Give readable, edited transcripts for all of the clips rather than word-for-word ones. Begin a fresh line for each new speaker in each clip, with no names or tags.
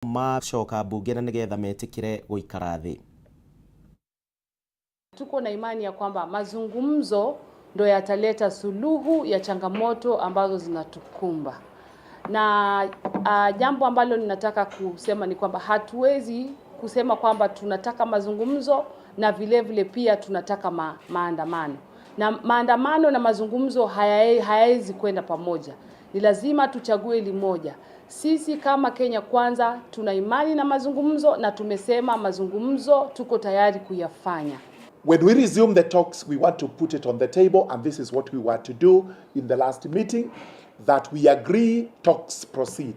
Macoka mbunge na nĩgetha metĩkĩre gũikara thĩ.
Tuko na imani ya kwamba mazungumzo ndo yataleta suluhu ya changamoto ambazo zinatukumba na jambo ambalo ninataka kusema ni kwamba hatuwezi kusema kwamba tunataka mazungumzo na vile vile pia tunataka maandamano na maandamano na mazungumzo hayawezi kwenda pamoja. Ni lazima tuchague limoja. Sisi kama Kenya Kwanza tuna imani na mazungumzo na tumesema mazungumzo tuko tayari kuyafanya.
When we resume the talks, we want to put it on the table, and this is what we were to do in the last meeting, that we agree talks proceed.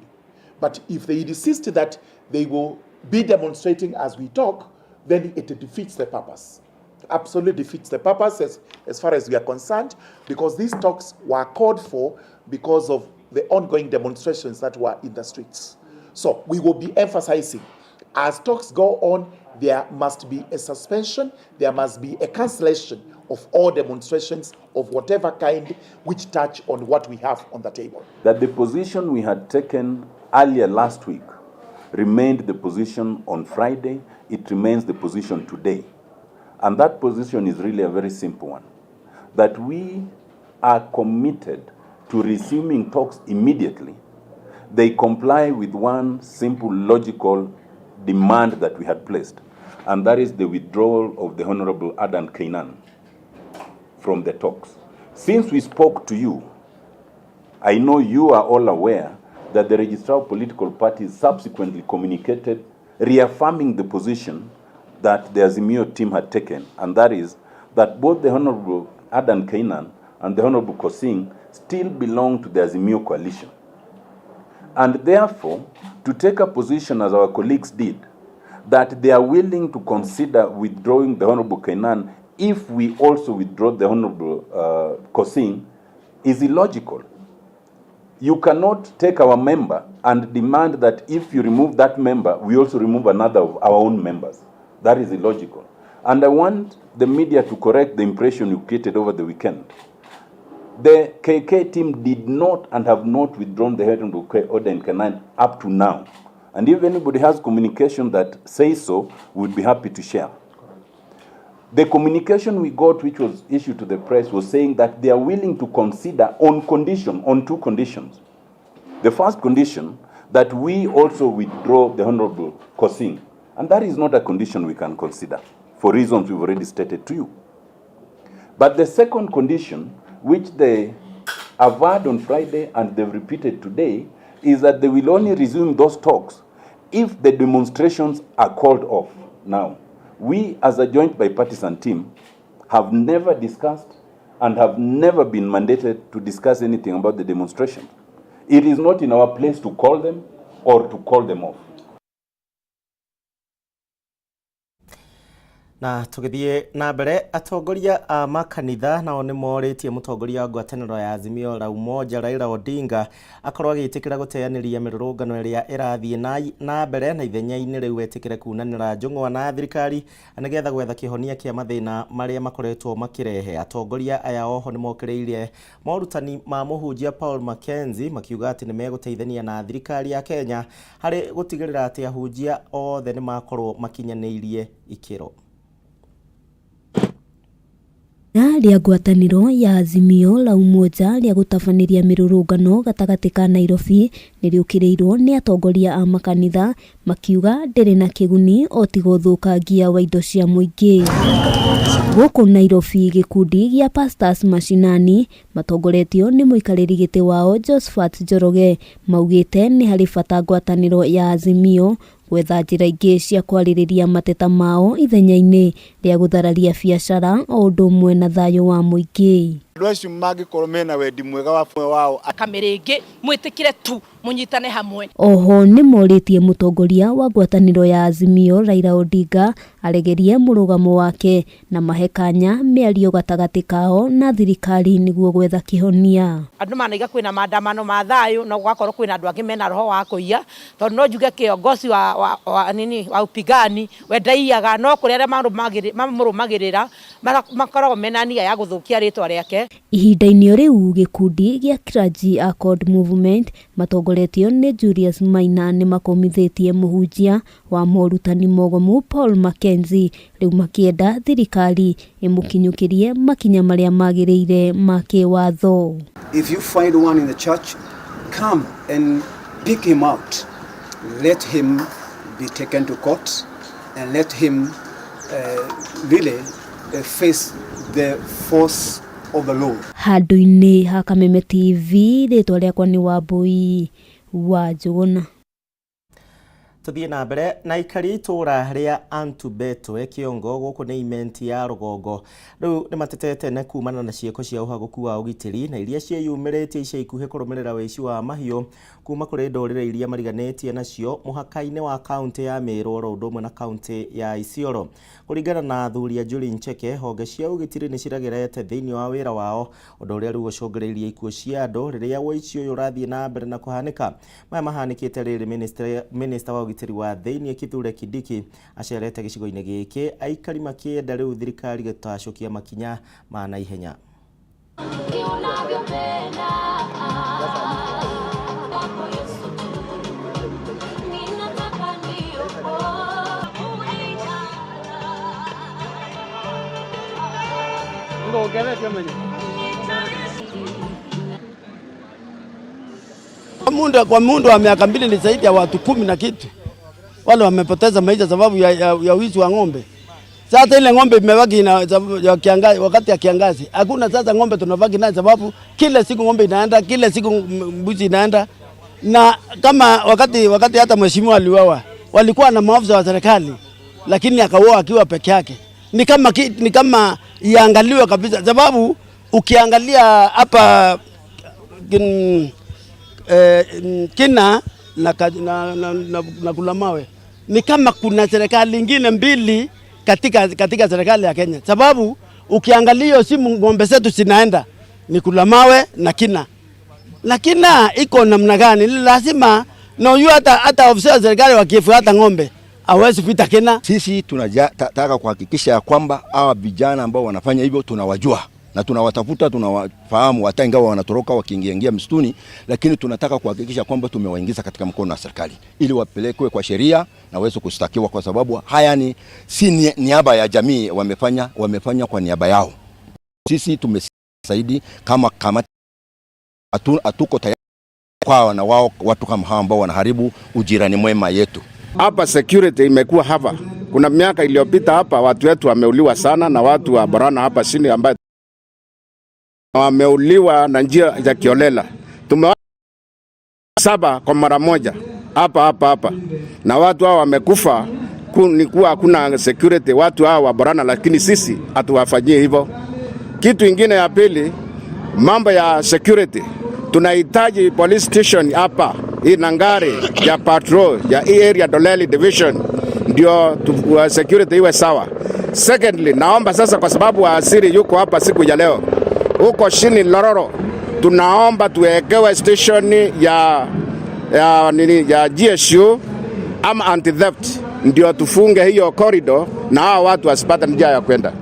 But if they insist that they will be demonstrating as we talk, then it defeats the purpose. Absolutely defeats the purpose as far as we are concerned, because these talks were called for because of the ongoing demonstrations that were in the streets. So we will be emphasizing, as talks go on, there must be a suspension, there must be a cancellation of all demonstrations of whatever kind which touch on what we have on the table.
That the position we had taken earlier last week remained the position on Friday, it remains the position today. And that position is really a very simple one. That we are committed to resuming talks immediately. They comply with one simple logical demand that we had placed, and that is the withdrawal of the Honorable Adan Keynan from the talks. Since we spoke to you, I know you are all aware that the Registrar of Political Parties subsequently communicated, reaffirming the position that the Azimio team had taken, and that is that both the Honorable Adan Keynan and the Honorable Pkosing still belong to the Azimio coalition. And therefore, to take a position, as our colleagues did, that they are willing to consider withdrawing the Honorable Keynan if we also withdraw the Honorable Pkosing is illogical. You cannot take our member and demand that if you remove that member, we also remove another of our own members. That is illogical. And I want the media to correct the impression you created over the weekend. The KK team did not and have not withdrawn the Honorable Adan Keynan up to now. And if anybody has communication that says so, we'd be happy to share. The communication we got, which was issued to the press, was saying that they are willing to consider on condition, on two conditions. The first condition, that we also withdraw the Honorable Pkosing. And that is not a condition we can consider, for reasons we've already stated to you. But the second condition, which they averred on Friday and they've repeated today, is that they will only resume those talks if the demonstrations are called off now. We, as a joint bipartisan team, have never discussed and have never been mandated to discuss anything about the demonstration. It is not in our place to call them or to call them off.
Na tũgĩthiĩ na mbere, atongoria a makanitha nao nĩ morĩtie mũtongoria wa ngwatanĩro ya Azimio la Umoja Raila Odinga akorwo agĩtĩkĩra gũteanĩria mĩrũrũngano ĩrĩa ĩrathiĩ na mbere na ithenya-inĩ rĩu etĩkĩre kunanĩra njũng'wa na thirikari nĩgetha gwetha kĩhonia kĩa mathĩna marĩa makoretwo makĩrehe. Atongoria aya oho nĩ mokĩrĩire morutani ma mũhunjia Paul Mackenzie makiuga atĩ nĩ megũteithania na thirikari ya Kenya harĩ gũtigĩrĩra atĩ ahunjia othe nĩ makorwo makinyanĩirie ikĩro.
Rĩa ngwatanĩro ya Azimio la Umoja rĩa gũtabanĩria mĩrũrũngano gatagatĩ ka Nairobi nĩrĩũkĩrĩirwo nĩ atongoria a makanitha makiuga ndĩrĩ na kĩguni o tiga ũthũkangia wa indo cia mũingĩ. Gũkũ Nairobi, gĩkundi gĩa Pastors Mashinani matongoretio nĩ mũikarĩri gĩtĩ wao Josephat Njoroge maugĩte nĩ harĩ bata ngwatanĩro ya Azimio gwetha njĩra ingĩ cia kwarĩrĩria mateta mao ithenya-inĩ rĩa gũthararia biacara o ũndũ ũmwe na thayũ wa mũingĩ.
Andũ acio mangĩkorwo mena wendi mwega wa wao
kamĩrĩngĩ mwĩtĩkĩre tu mũnyitane hamwe.
Oho nĩ morĩtie mũtongoria wa ngwatanĩro ya Azimio Raila Odinga aregerie mũrũgamo wake na mahe kanya mĩario gatagatĩ kao na thirikari nĩguo gwetha kĩhonia.
Andũ manaiga kwĩna maandamano ma thayũ no gũgakorwo kwĩna andũ angĩ mena roho wa kũiya, tondũ no njuge kiongozi wa nini wa upigani we ndaiyaga, no kũrĩ arĩa mamũrũmagĩrĩra makoragwo mena nia ya gũthũkia rĩtwa rĩake. mbere.
Ihinda-inĩ o rĩu gĩkundi gĩa Clergy Accord Movement matongoretio nĩ Julius Maina nĩmakũmithĩtie mũhunjia wa morutani mogomu Paul Mackenzie rĩu makĩenda thirikari ĩmũkinyũkĩrie makinya marĩa magĩrĩire ma kĩwatho.
If you find one in the church, come and pick him out. Let him be taken to court and let him really face the force of the law.
Handũ-inĩ ha Kameme TV, rĩtwa rĩakwa nĩ Wambui wa Njũgũna.
Tuthiĩ na mbere na aikari itũũra rĩa Antubetwe Kĩongo gũkũ nĩ Imenti ya rũgongo rĩu nĩ matetete nĩ kumana na ciĩko cia ũhagũku wa ũgitĩri na iria ciĩyumĩrĩtie ica ikuhĩ kũrũmĩrĩra wĩici wa mahiũ kuma kũrĩ ndũrĩrĩ iria mariganĩtie nacio mũhaka-inĩ wa kaũntĩ ya Meru oro ũndũ ũmwe na kaũntĩ ya Isiolo. Kũringana na athuri a Njuri Ncheke, honge cia ũgitĩri nĩ ciragerete thĩinĩ wa wĩra wao, ũndũ ũrĩa rĩu ũcũngĩrĩirie ikuũ cia andũ rĩrĩa ũici ũyũ ũrathiĩ na mbere na kũhanĩka. Maya mahanĩkĩte rĩrĩ minista wa ũgitĩri wa thĩinĩ Kithure Kindiki acerete gĩcigo-inĩ gĩkĩ, aikari makĩenda rĩu thirikari gũtacũkia makinya ma naihenya.
Kwa mundu wa miaka 2 ni zaidi ya watu 10 na kitu wale wamepoteza maisha sababu ya wizi wa ng'ombe. Sasa ile ng'ombe imebaki na ya kiangazi, wakati ya kiangazi hakuna sasa ng'ombe tunabaki nayo, sababu kila siku ng'ombe inaenda, kila siku mbuzi inaenda. Na kama wakati hata mheshimiwa aliuawa, walikuwa na maafisa wa serikali, lakini akauawa akiwa peke yake. Ni kama iangaliwe kabisa, sababu ukiangalia hapa Kina na Kulamawe ni kama kuna serikali nyingine mbili katika serikali ya Kenya, sababu ukiangalia hiyo simu ng'ombe zetu zinaenda ni Kulamawe na Kina. Na Kina iko namna gani? Lazima na huyu hata ofisa wa serikali wakifuata ng'ombe hawezi pita Kina.
Sisi tunataka kuhakikisha kwamba hawa vijana ambao wanafanya hivyo tunawajua na tunawatafuta, tunawafahamu, hata ingawa wanatoroka wakiingia msituni, lakini tunataka kuhakikisha kwamba tumewaingiza katika mkono wa serikali ili wapelekwe kwa sheria na waweze kushtakiwa, kwa sababu haya ni si niaba ya jamii, wamefanya kwa niaba yao. Sisi tumesaidi kama kamati, hatuko tayari kwa na wao watu kama hao ambao wanaharibu ujirani mwema yetu.
Hapa security imekuwa hapa. Kuna miaka iliyopita hapa watu wetu wameuliwa sana na watu wa Borana hapa chini ambao wameuliwa na njia ya kiolela. Tumewa 7 kwa mara moja hapa. Na watu hao wamekufa ni kuwa hakuna security watu hao wa Borana, lakini sisi hatuwafanyii hivyo. Kitu ingine ya pili, mambo ya security. Tunahitaji police station hapa hii Nangari ya patrol ya hii area Doleli division, ndio security iwe sawa. Secondly, naomba sasa, kwa sababu waasiri yuko hapa siku ya leo huko chini Lororo, tunaomba tuwekewe station ya GSU ama anti-theft, ndio tufunge hiyo corridor na hao watu wasipate njia ya kwenda.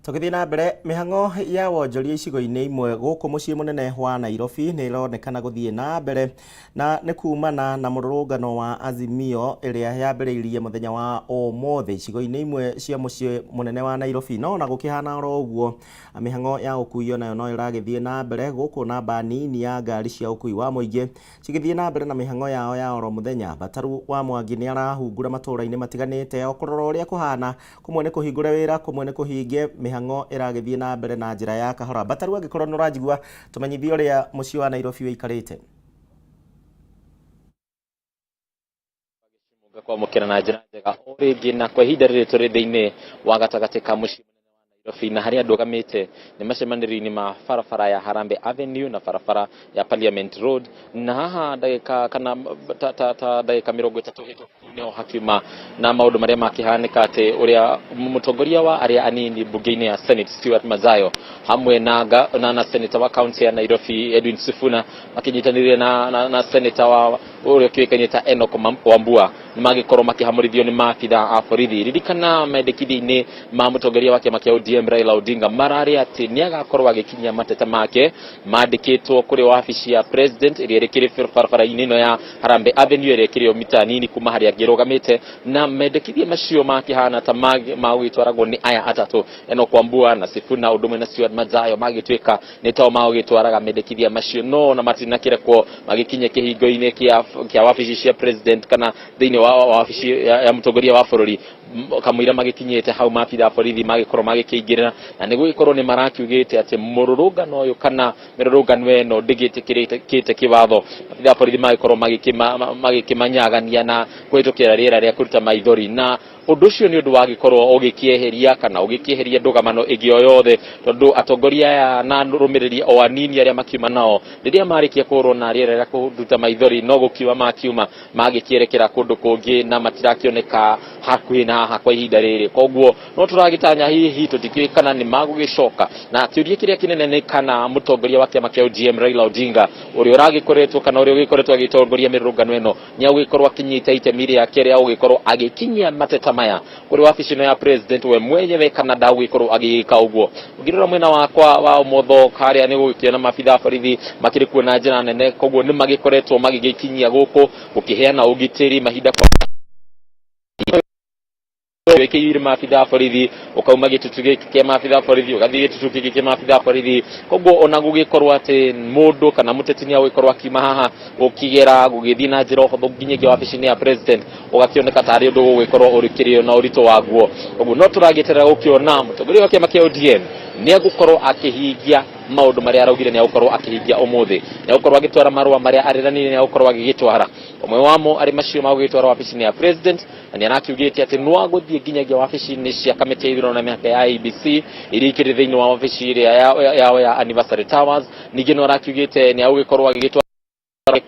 Tũgĩthiĩ na mbere, mĩhang'o ya wonjoria icigo-inĩ imwe gũkũ mũciĩ mũnene wa Nairobi nĩ ĩronekana gũthiĩ na mbere na nĩ kumana na mũrũrũngano wa Azimio ĩrĩa yambĩrĩirie mũthenya wa ũmũthĩ icigo-inĩ imwe cia mũciĩ mũnene wa Nairobi. No ona gũkĩhana oro ũguo, mĩhang'o ya ũkui onayo no ĩragĩthiĩ na mbere gũkũ namba nini ya ngari cia ũkui wa mũingĩ cigĩthiĩ na mbere na mĩhang'o yao ya oro mũthenya. Bataru wa Mwangi nĩ arahungura matũũra-inĩ matiganĩte o kũrora ũrĩa kũhana, kũmwe nĩ kũhingũre wĩra, kũmwe nĩ kũhinge, mĩhang'o ĩragĩthiĩ na mbere na njĩra ya kahora. Bataru, angĩkorwo nĩ ũranjigua, tũmenyithie ũrĩa mũciĩ wa Nairobi ũikarĩte.
Kwamũkĩra na njĩra njega o rĩngĩ, na kwa ihinda rĩrĩ tũrĩ thĩinĩ wa gatagatĩ ka mũciĩ Nairobi, na harĩa ndũgamĩte nĩ macemanĩrio-inĩ ma barabara ya Harambee Avenue na barabara ya Parliament Road, na haha ndagĩka kana ta ndagĩka 30 hĩtũku nĩho hakiuma na maũndũ marĩa makĩhanĩka atĩ ũrĩa mũtongoria wa arĩa anini mbunge-inĩ ya Senate Stewart Mazayo hamwe na senator wa county ya Nairobi Edwin Sifuna makĩnyitanĩire na senator Ũrĩa ũkĩũĩkaine ta Enock Wambua nĩ magĩkorwo makĩhamũrithio nĩ maabitha a borithi. Ririkana mendekithia-inĩ ma mũtongoria wa kĩama kĩa ODM Raila Odinga mararĩ atĩ nĩ agakorwo agĩkinyia mateta make mandĩkĩtwo kũrĩ wabici ya president ĩrĩa ĩrĩ barabara-inĩ ĩno ya Harambee Avenue ĩrĩa ĩkĩrĩ o mita nini kuma harĩa angĩrũgamĩte, na mendekithia macio makĩhana ta magũgĩtwaragwo nĩ aya atatũ, Enock Wambua na Sifuna ũndũ ũmwe na Stewart Madzayo, magĩtuĩka nĩ tao magũgĩtwaraga mendekithia macio, no ona matinakĩrekwo magĩkinye kĩhingo-inĩ kĩa wabici cia president kana thĩinĩ wa wabici ya mũtongoria wa bũrũri. Kamũira magĩkinyĩte hau, maabitha a borithi magĩkorwo magĩkĩingĩrĩra, na nĩ gũgĩkorwo nĩ marakiugĩte atĩ mũrũrũngano ũyũ kana mĩrũrũngano ĩno ndĩgĩtĩkĩrĩkĩte kĩwatho. Maabitha a borithi magĩkorwo magĩkĩmanyagania na kũhĩtũkĩra rĩera rĩa kũruta maithori, na ũndũ ũcio nĩ ũndũ wagĩkorwo ũgĩkĩeheria kana ũgĩkĩeheria ndũgamano ĩngĩ o yothe, tondũ atongoria aya na arũmĩrĩri o anini arĩa makiuma nao, rĩrĩa marĩkia kũhũrwo na rĩera rĩa kũruta maithori, no gũkiuma makiuma magĩkĩerekera kũndũ kũngĩ na matirakĩoneka hakuhĩ na haha kwa ihinda rĩrĩ. Koguo no tũragĩtanya hihi tũtikĩũĩ kana nĩ magũgĩcoka, na kĩũria kĩrĩa kĩnene nĩ kana mũtongoria wa kĩama kĩa ODM Raila Odinga, ũrĩa ũragĩkoretwo kana ũrĩa ũgĩkoretwo agĩtongoria mĩrũrũngano ĩno, nĩ agũgĩkorwo akinyita itemi rĩake rĩa gũgĩkorwo agĩkinyia mateta maya kũrĩ wabici ĩno ya president we mwenyewe, kana ndagũgĩkorwo agĩgĩka ũguo. Ũngĩrora mwena wakwa wa ũmotho harĩa, nĩ gũgĩkĩona maabitha a borithi makĩrĩ kuo na njĩra nene, koguo nĩ magĩkoretwo magĩgĩkinyia gũkũ gũkĩheana ũgitĩri mahinda kwa wĩkĩire maabitha a borithi, ũkauma gĩtutu gĩkĩ kĩa maabitha a borithi ũgathiĩ gĩtutu kĩngĩ kĩa maabitha a borithi. Koguo ona gũgĩkorwo atĩ mũndũ kana mũteti nĩ agũgĩkorwo akiuma haha gũkĩgera gũgĩthiĩ na njĩra ũhũthũ nginyagia wabici-inĩ ya president, ũgakĩoneka tarĩ ũndũ ũgũgĩkorwo ũrĩkĩrĩ na ũritũ waguo. Ũguo no tũragĩeterera gũkĩona mũtongoria wa kĩama kĩa ODM nĩ egũkorwo akĩhingia maũndũ marĩa araugire nĩ egũkorwo akĩhingia ũmũthĩ, nĩ egũkorwo agĩtwara marũa marĩa areranire nĩ egũkorwo agĩgĩtwara, ũmwe wamo arĩ macio ma gũgĩtwara wabici-inĩ ya president, na nĩ arakiugĩte atĩ no agũthiĩ nginyagia wabici-inĩ cia kamĩtĩ ya ithurano na mĩhaka ya IEBC iria ikĩrĩ thĩinĩ wa wabici ĩrĩa yao ya Anniversary Towers. Ningĩ no arakiugĩte nĩ agũgĩkorwo agĩgĩtwara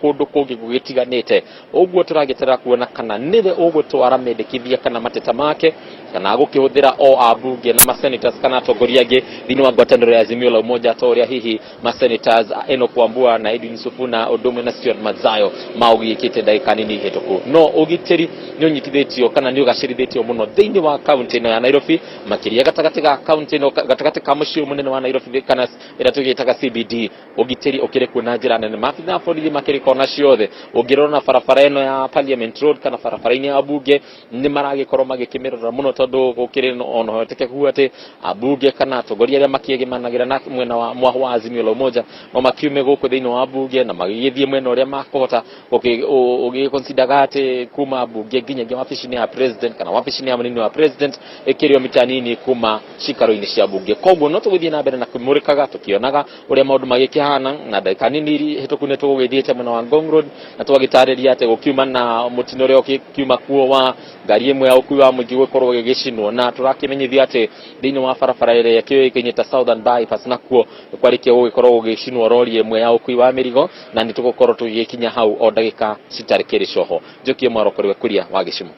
kũndũ kũngĩ gũgĩtiganĩte. Ũguo tũragĩterera kuona kana nĩwe ũgũtwara mendekithia kana mateta make, kana agũkĩhũthĩra o ambunge na masenators kana atongoria angĩ thĩinĩ wa ngwatanĩro ya Azimio la Umoja, ta ũrĩa hihi masenators Enock Wambua na Edwin Sifuna ũndũ ũmwe na Stewart Madzayo maũgĩkĩte ndagĩka nini hĩtũku. No ũgitĩri nĩ ũnyitithĩtio kana nĩ ũgacĩrithĩtio mũno thĩinĩ wa kaunti ĩno ya Nairobi, makĩria gatagatĩ ga kaunti ĩno, gatagatĩ ka mũciĩ mũnene wa Nairobi kana ĩrĩa tũgĩtaga CBD. Ũgitĩri ũkĩrĩ kuo na njĩra nene, maabitha a borithi makĩrĩ kona ciothe. Ũngĩrora na barabara ĩno ya Parliament Road kana barabara-inĩ ya bunge, nĩ maragĩkorwo magĩkĩmĩrora mũno, tondũ gũkĩrĩ ona ũhotekeku atĩ ambunge kana atongoria arĩa makĩegemanagĩra na mwena wa mwaho wa Azimio la Umoja no makiume gũkũ thĩinĩ wa bunge na magĩgĩthiĩ mwena ũrĩa makũhota ũgĩconsideraga atĩ kuma bunge nginyagia wabici-inĩ ya president kana wabici-inĩ ya mũnini wa president ĩkĩrĩ o mita nini kuma cikaro-inĩ cia bunge. Koguo no tũgũthiĩ na mbere na kũmũrĩkaga tũkĩonaga ũrĩa maũndũ magĩkĩhana, na ndagĩka nini hĩtũku nĩ tũgũgĩthiĩte mwena wa Ngong Road na tũgagĩtarĩria atĩ gũkiuma na mũtino ũrĩa ũkiuma kuo wa ngari ĩmwe ya ũkui wa mũingĩ gũkorwo gĩgĩcinwo, na tũrakĩmenyithia atĩ thĩinĩ wa barabara ĩrĩa ĩkĩũĩkaine ta Southern Bypass nakuo kwarĩkia gũgĩkorwo gũgĩcinwo rori ĩmwe ya ũkui wa mĩrigo, na nĩ tũgũkorwo tũgĩgĩkinya hau o ndagĩka citarĩ kĩrĩ coho. Njokie mwaro kũrĩ we Kuria wa Gĩcimo.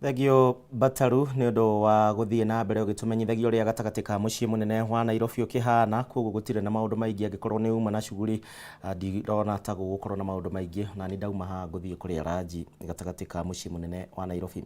Thengio Bataru nĩ ũndũ wa gũthiĩ na mbere ũgĩtũmenyithagia ũrĩa gatagatĩ ka mũciĩ mũnene wa Nairobi ũkĩhana. Koguo gũtirĩ na maũndũ maingĩ, angĩkorwo nĩ uma na shughuli, ndirona ta gũgũkorwo na maũndũ maingĩ, na nĩ ndauma haha ngũthiĩ kũrĩa ranji gatagatĩ ka mũciĩ mũnene wa Nairobi.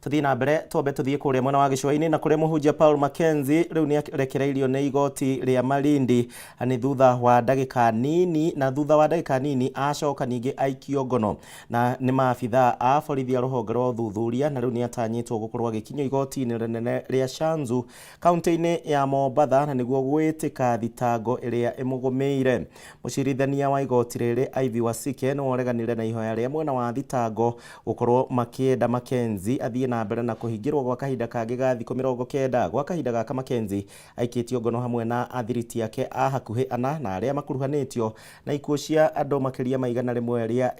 Tũthiĩ na mbere, twambe tũthiĩ kũrĩa mwena wa gĩcũa-inĩ na kũrĩa mũhunjia Paul Mackenzie rĩu nĩ arekereirio nĩ igoti rĩa Malindi nĩ thutha wa ndagĩka nini, na thutha wa ndagĩka nini acoka ningĩ aikio ngono na nĩ maabitha a borithi a rũhonge rwa ũthuthuria, na rĩu nĩ atanyĩtwo gũkorwo agĩkinyio igoti-inĩ rĩnene rĩa Shanzu kaunti-inĩ ya Mombatha na nĩguo gwĩtĩka thitango ĩrĩa ĩmũgũmĩire. Mũcirithania wa igoti rĩrĩ Ivy Wasike nĩwe ũreganire na ihoya rĩa mwena wa thitango gũkorwo makĩenda Mackenzie athiĩ na mbere na kũhingĩrwo gwa kahinda kangĩ ga thikũ 90. Gwa kahinda gaka Mackenzie aikĩtio ngono hamwe na athiriti ake a hakuhĩ ana na arĩa makuruhanĩtio na ikuũ cia andũ makĩria ma 110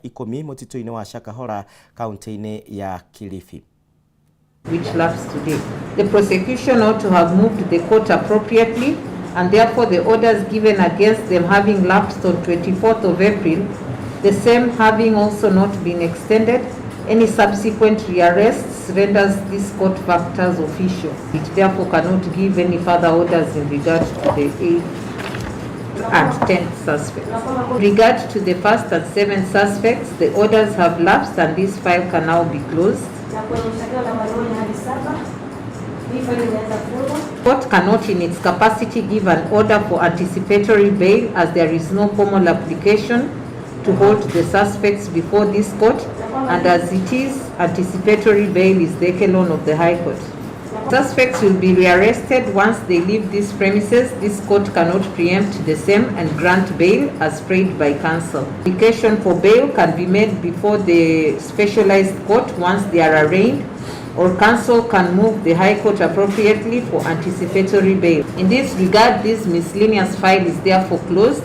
mũtitũ-inĩ wa Shakahola kaunti-inĩ ya Kilifi.
Which lapsed today. The prosecution ought to have moved the court appropriately, and therefore the orders given against them having lapsed on 24th of April, the same having also not been extended, any subsequent rearrests renders this court factors official. It therefore cannot give any further orders in regard to the eight and 10th suspects. With regard to the first and seventh suspects, the orders have lapsed and this file can now be closed. Court cannot in its capacity give an order for anticipatory bail as there is no formal application to hold the suspects before this court, and as it is, anticipatory bail is the echelon of the High Court. Suspects will be rearrested once they leave these premises. This court cannot preempt the same and grant bail as prayed by counsel. Application for bail can be made before the specialized court once they are arraigned, or counsel can move the High Court appropriately for anticipatory bail. In this regard, this miscellaneous file is therefore closed.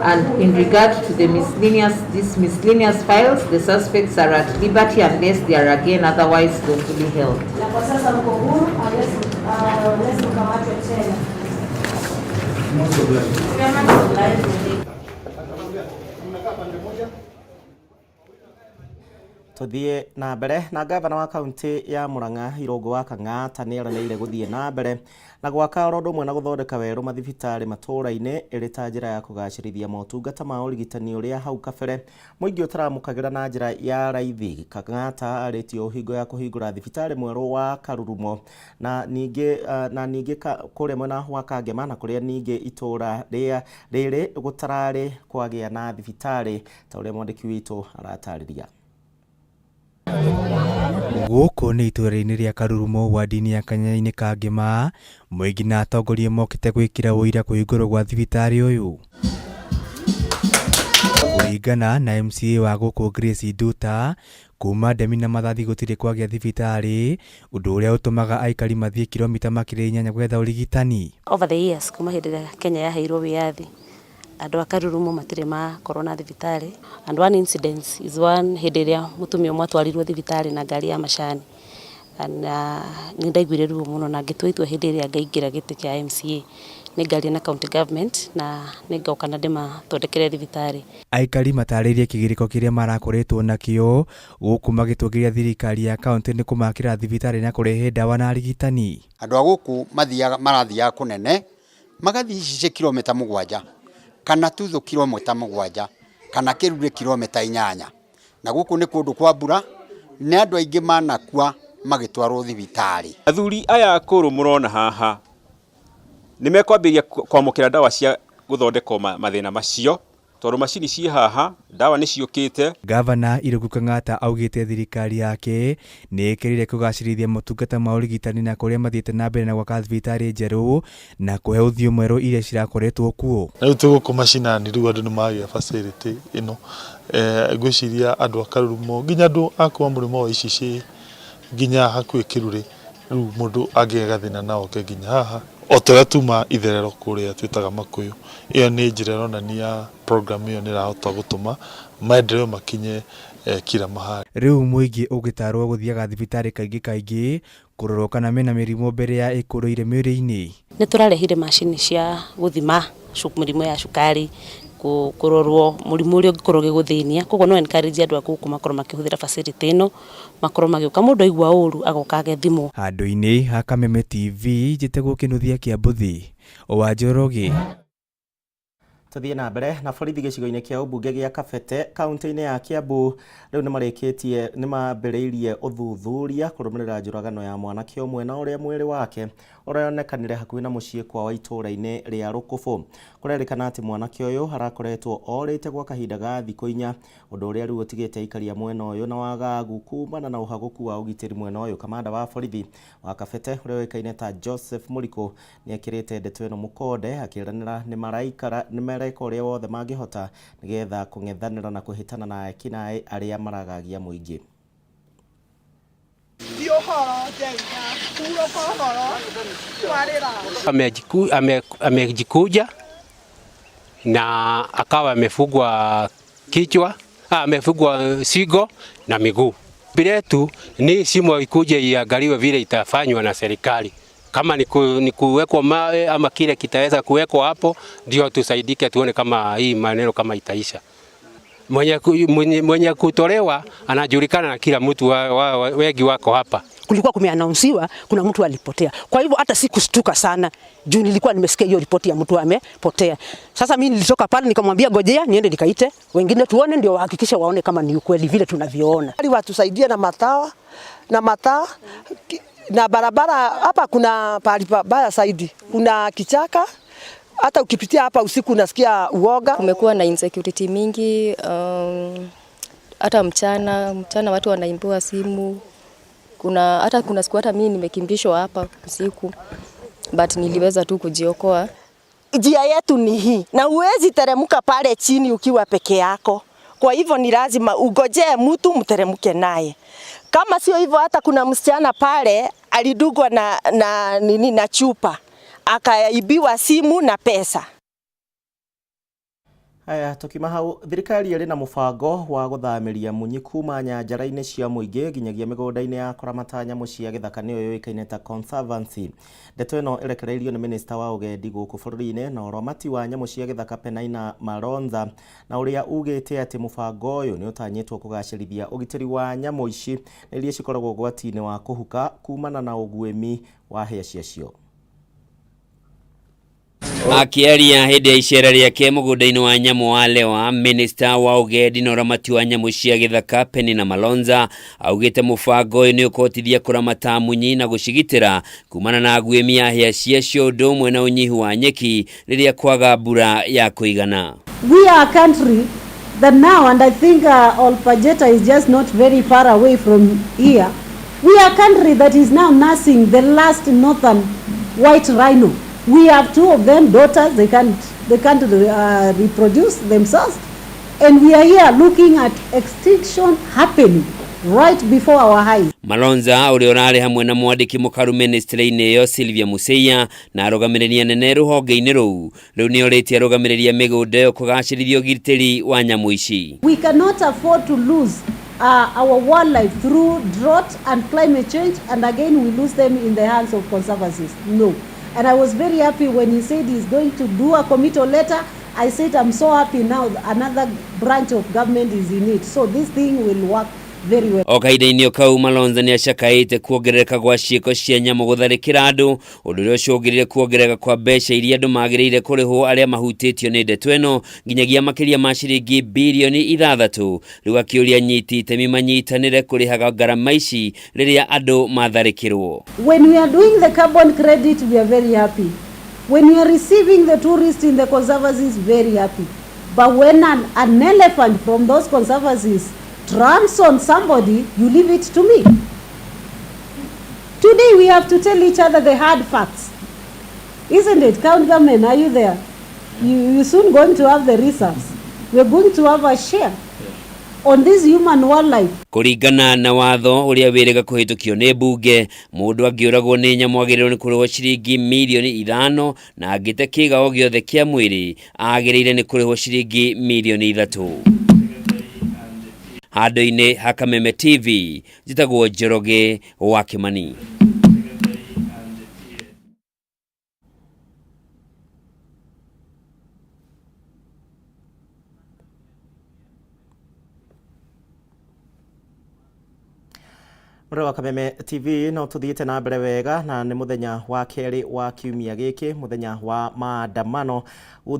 And in regard to the miscellaneous, these miscellaneous files, the suspects are at liberty unless they are again otherwise lawfully held.
Na kwa sasa mko huru unless mkamatwe tena.
Tuthie na mbere na gavana wa kaunti ya Murang'a Irungu wa Kang'ata nĩ eranĩire gũthiĩ na mbere na gwaka oro ũndũ ũmwe na gũthondeka werũ mathibitarĩ matũũra-inĩ ĩrĩ ta njĩra ya kũgacĩrithia motungata ma ũrigitani ũrĩa hau kabere mũingĩ ũtaramũkagĩra na njĩra ya raithi. Kang'ata arĩtie ũũ hingo ya kũhingũra thibitarĩ mwerũ wa Karurumo na ningĩ kũrĩa mwena wa Kangema na kũrĩa ningĩ itũũra rĩa rĩrĩ gũtararĩ kwagĩa na thibitarĩ ta ũrĩa mwandĩki witũ aratarĩria.
Gũkũ nĩ itũũra-inĩ rĩa Karurumo wadi-inĩ ya Kanyainĩ Kangema, mũingĩ na atongoria mokĩte gwĩkĩra ũira kũhingũrwo gwa thibitarĩ ũyũ. Kũringana na MCA wa gũkũ Grace Nduta, kuma Ndemi na Mathathi gũtirĩ kwagĩa thibitarĩ, ũndũ ũrĩa ũtũmaga aikari mathiĩ kilomita makĩria 8 gwetha ũrigitani.
Over the years kuma hĩndĩ ĩrĩa Kenya yaheirwo wĩyathi, andũ a Karurumo matirĩ makorwo na thibitarĩ. And one incident is one hĩndĩ ĩrĩa mũtumia ũmwe atwarirwo thibitarĩ na ngari ya macani, na nĩ ndaiguire ruo mũno na ngĩtua itua hĩndĩ ĩrĩa ngaingĩra gĩtĩ kĩa MCA nĩ ngaria na county government na nĩ ngoka na ndĩmathondekere thibitarĩ.
Aikari matarĩirie kĩgirĩko kĩrĩa marakoretwo nakĩo gũkũ magĩtũgĩria thirikari ya kaunti nĩ kũmakĩra thibitarĩ na kũrehe ndawa na arigitani.
Andũ a gũkũ marathiaga kũnene, magathiĩ icicio kilomita 7 kana tuthu kilomita 7 kana kĩrurĩ kilomita 8, na gũkũ nĩ kũndũ kwa mbura, nĩ andũ aingĩ manakua magĩtwarwo thibitarĩ.
Athuri aya akũrũ mũrona haha nĩ mekwambĩrĩria kwamũkĩra ndawa cia gũthondekwo mathĩna macio tondũ macini ciĩ haha, ndawa nĩ ciũkĩte.
Gavana Irungu Kang'ata augĩte thirikari yake nĩ ĩkĩrĩire kũgacĩrithia motungata ma ũrigitani na kũrĩa mathiĩte na mbere na gwaka thibitarĩ njerũ na kũhe ũthiũ mwerũ iria cirakoretwo kuo.
Na rĩu twĩ gũkũ macinani rĩu andũ nĩ magĩa facility ĩno, ngwĩciria andũ a Karurumo nginya andũ a kuma mũrĩmo wa Icicĩ nginya hakuhĩ Kĩrurĩ, rĩu mũndũ angĩgĩa gathĩna no oke nginya haha o ta ũrĩa tuma itherero kũrĩa twĩtaga Makuyu. Ĩyo nĩ njĩra ĩronania program ĩyo nĩ ĩrahota gũtũma maendeleo makinye kila mahali.
Rĩu mũingĩ ũgĩtarwo gũthiaga thibitarĩ kaingĩ kaingĩ kũrorwo kana mena mĩrimũ mbere ya ĩkũrĩire mĩĩrĩ-inĩ.
Nĩ tũrarehire macini cia gũthima mĩrimũ ya cukari, kũrorwo mũrimũ ũrĩa ũngĩkorwo ũgĩgũthĩnia. Koguo no encourage andũ a gũkũ makorwo makĩhũthĩra facility ĩno, makorwo magĩũka mũndũ aigua ũru agoka agethimwo.
Handũ-inĩ ha Kameme TV njĩtagwo Kĩnuthia kĩa Mbũthi wa Njoroge.
Tuthiĩ na mbere na borithi gĩcigo-inĩ kĩa ũmbunge gĩa Kabete kaunti-inĩ ya Kiambu rĩu nĩmarĩkĩtie nĩmambĩrĩirie ũthuthuria kũrũmĩrĩra njũragano ya mwanake ũmwe na ũrĩa mwĩrĩ wake ũronekanire hakuhĩ na mũciĩ kwao itũũra-inĩ rĩa Rũkũbũ. Kũrerĩkana atĩ mwanake ũyũ arakoretwo orĩte gwa kahinda ga thikũ 4, ũndũ ũrĩa rĩu ũtigĩte aikari a mwena ũyũ na wagagu kumana na ũhagũku wa ũgitĩri mwena ũyũ. Kamanda wa borithi wa Kabete ũrĩa ũĩkaine ta Joseph Mũrikũ nĩekĩrĩte ndeto ĩno mũkonde akĩranĩra nĩmareka ũrĩa wothe mangĩhota nĩgetha kũng'ethanĩra na kũhĩtana na ekinaĩ arĩa maragagia mũingĩ.
Amejikuja na akawa amefungwa kichwa, amefungwa shingo na miguu. Biletu ni simu ikuje iangaliwe vile itafanywa na serikali. Kama ni kuwekwa mawe ama kile kitaweza kuwekwa hapo ndio tusaidike, tuone kama hii maneno kama itaisha. Mwenye, mwenye, mwenye kutolewa anajulikana na kila mtu wengi wako hapa.
Kulikuwa kumeannouncewa kuna mtu alipotea. Kwa hivyo hata sikushtuka sana juu nilikuwa nimesikia hiyo ripoti ya mtu amepotea. Sasa mimi nilitoka pale nikamwambia gojea niende nikaite wengine tuone, ndio wahakikishe waone kama ni ukweli vile tunavyoona.
Watusaidie na matawa na mataa na barabara hapa. Kuna pahali pabaya zaidi, kuna kichaka hata ukipitia hapa usiku unasikia uoga.
Kumekuwa na insecurity mingi, hata mchana mchana watu wanaibiwa simu. Kuna hata kuna siku hata mimi nimekimbishwa hapa usiku, but niliweza tu kujiokoa.
Njia yetu ni hii, na huwezi teremka pale chini ukiwa peke yako. Kwa hivyo ni lazima ugojee mtu mteremke naye. Kama sio hivyo, hata kuna msichana pale alidungwa na nini na chupa akaibiwa simu na pesa.
Haya tukima hau thirikari ĩrĩ na mũbango wa gũthamĩria munyi kuma nyanjara-inĩ cia mũingĩ nginyagia mĩgũnda-inĩ ya kũramata nyamũ cia gĩthaka nĩyo yũĩkaine ta conservancy. Ndeto ĩno ĩrekereirio nĩ minista wa ũgendi gũkũ bũrũri-inĩ na ũramati wa nyamũ cia gĩthaka Penina Malonza, na ũrĩa ugĩte atĩ mũbango ũyũ nĩ ũtanyĩtwo kũgacĩrithia ũgitĩri wa nyamũ ici na iria cikoragwo ũgwati-inĩ wa kũhuka kumana na ũguĩmi wa hĩa ciacio.
Akiaria hĩndĩ ya icera rĩake mũgũnda-inĩ wa nyamũ wa Lewa, minista wa ũgendi na ũramati wa nyamũ cia gĩthaka Penina Malonza augĩte mũbango ũyũ nĩ ũkũhotithia kũramata munyi na gũcigitĩra kumana na aguĩmi a hĩa ciacio ũndũ ũmwe na ũnyihu wa nyeki rĩrĩa kwaga mbura ya kũigana.
We are a country that now, and I think Olpajeta is just not very far away from here, we are a country that is now nursing the last northern white rhino. We have two of them, daughters, they can't reproduce themselves. And we are here looking at extinction happening right before our eyes.
Malonza ũrĩa ũrarĩ hamwe na mwandĩki mũkaru ministry-inĩ ĩyo Sylvia Museia na arũgamĩrĩri anene rũhonge-inĩ rũu rĩu nĩorĩtie arũgamĩrĩri a mĩgũnda ĩyo kũgacĩrithia ũgitĩri wa nyamũ ici.
We cannot afford to lose our wildlife through drought and climate change, and again we lose them in the hands of conservancies. No. And I was very happy when he said he's going to do a committal letter. I said, I'm so happy now another branch of government is in it. So this thing will work very well.
O kahinda-inĩ o kau Malonza nĩ acakaĩte kuongerereka gwa ciĩko cia nyamũ gũtharĩkĩra andũ, ũndũ ũrĩa ũcũngĩrĩire kuongerereka kwa mbeca iria andũ magĩrĩire kũrĩhwo arĩa mahutĩtio nĩ ndeto ĩno nginyagia makĩria ma ciringi birioni 6. Rĩu akĩũria anyiti itemi manyitanĩre kũrĩhaga ngarama ici rĩrĩa andũ matharĩkĩrwo.
When we are doing the carbon credit, we are very happy. When we are receiving the tourists in the conservancies, very happy. But when an elephant from those conservancies tramps on somebody, you leave it to me. Today we have to tell each other the hard facts. Isn't it? County government, are you there? You're soon going to have the reserves. We're going to have a share on this human wildlife.
Kũringana na watho ũrĩa wĩrĩga kũhĩtũkio nĩ mbunge, mũndũ angĩũragwo nĩ nyamũ agĩrĩirwo nĩ kũrĩhwo ciringi mirioni 5 na angĩte kĩga o gĩothe kĩa mwĩrĩ agĩrĩire nĩ kũrĩhwo ciringi mirioni 3. Handũ-inĩ ha Kameme TV, njĩtagwo Njoroge wa Kĩmani.
Mũrore wa Kameme TV no tuthiĩte na mbere wega na nĩ mũthenya wa kerĩ wa kiumia gĩkĩ, mũthenya wa maandamano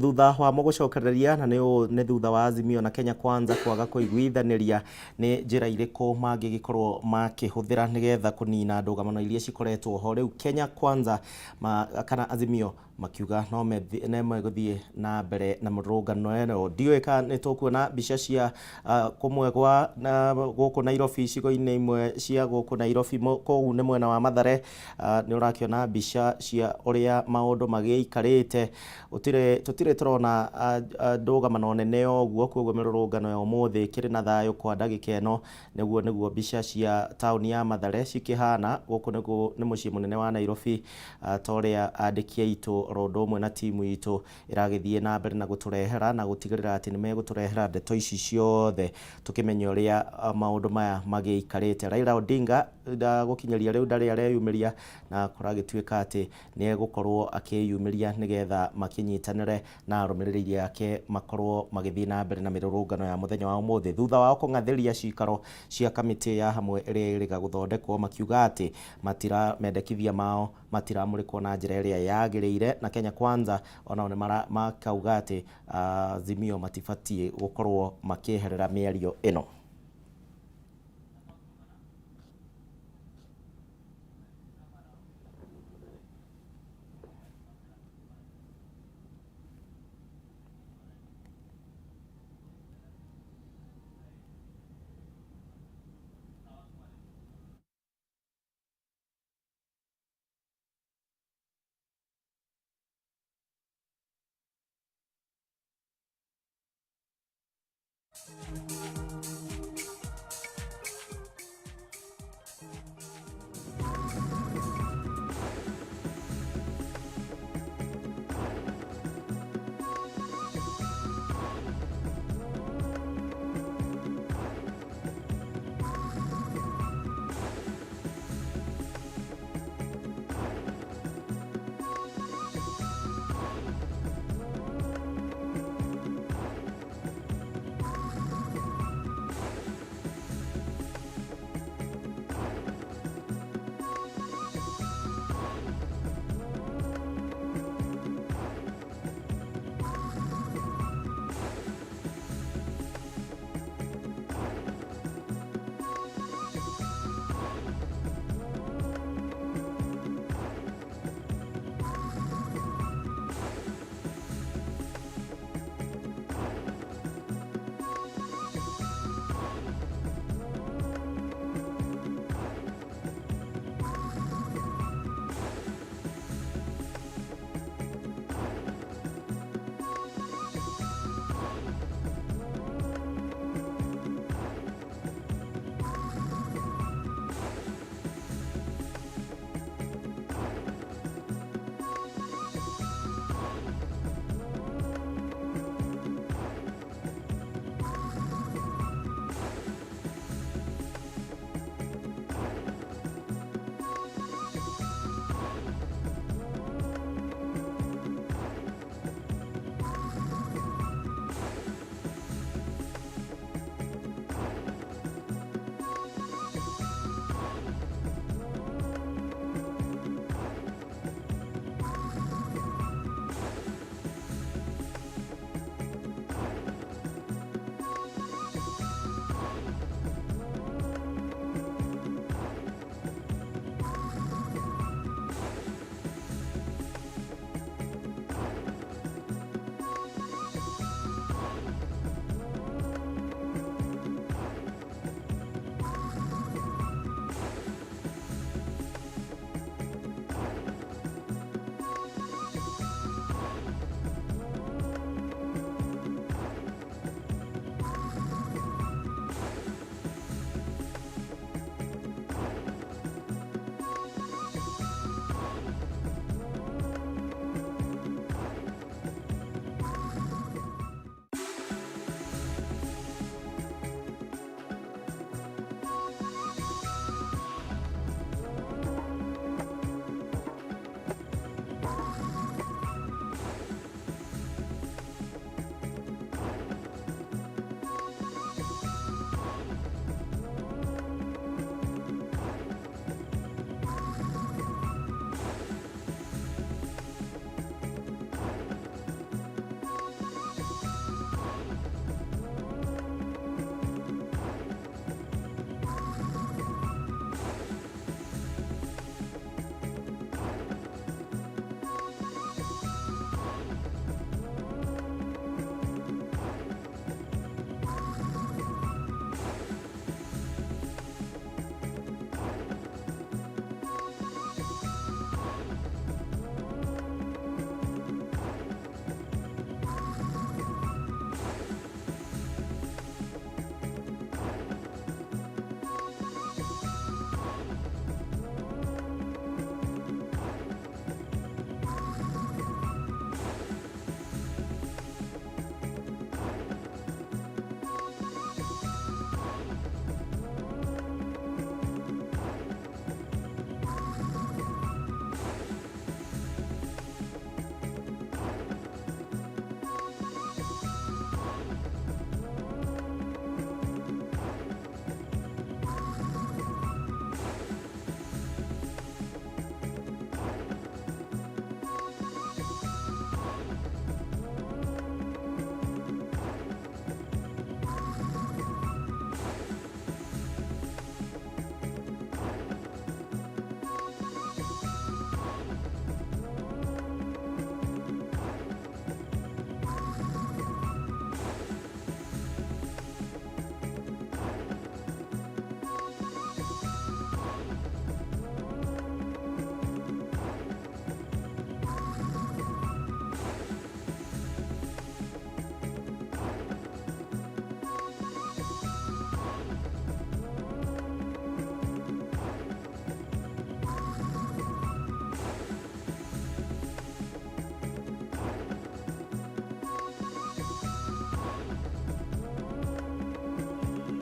thutha wa mũgũcokereria na nĩ thutha wa Azimio na Kenya Kwanza kwaga kũiguithanĩria nĩ njĩra irĩkũ mangĩgĩkorwo makĩhũthĩra nĩgetha kũnina ndũgamano iria cikoretwo ho. Rĩu Kenya Kwanza kana Azimio makiuga no megũthiĩ na mbere na mũrũrũngano ĩno. Ndiũĩ kana nĩ tũkuona mbica cia kũmwe gwa gũkũ Nairobi, icigo-inĩ imwe cia gũkũ Nairobi, kũu nĩ mwena wa Mathare. Nĩ ũrakĩona mbica cia ũrĩa maũndũ magĩikarĩte. Tũtirĩ tũrona ndũgamano nene ũguo, koguo mĩrũrũngano ya ũmũthĩ ĩkĩrĩ na thayũ kwa ndagĩka ĩno. Nĩguo mbica cia taũni ya Mathare cikĩhana. Gũkũ nĩ mũciĩ mũnene wa Nairobi, ta ũrĩa andĩki aitũ oro ũndũ ũmwe na timu itũ ĩragĩthiĩ na mbere na gũtũrehera na gũtigĩrĩra atĩ nĩ megũtũrehera ndeto ici ciothe tũkĩmenye ũrĩa maũndũ maya magĩikarĩte. Raila Odinga gũkinyĩria rĩu ndarĩ areyumĩria na kũragĩtuĩka atĩ nĩ egũkorwo akĩyumĩria nĩgetha makĩnyitanĩre na arũmĩrĩri ake makorwo magĩthiĩ na mbere na mĩrũrũngano ya mũthenya wa ũmũthĩ thutha wao kũng'athĩria cikaro cia kamĩtĩ ya hamwe ĩrĩa ĩrĩga gũthondekwo makiuga atĩ matira mendekithia mao matiramũrĩkwo na njĩra ĩrĩa yagĩrĩire na Kenya Kwanza onao nĩ makauga atĩ Azimio matibatiĩ gũkorwo makĩeherera mĩario ĩno.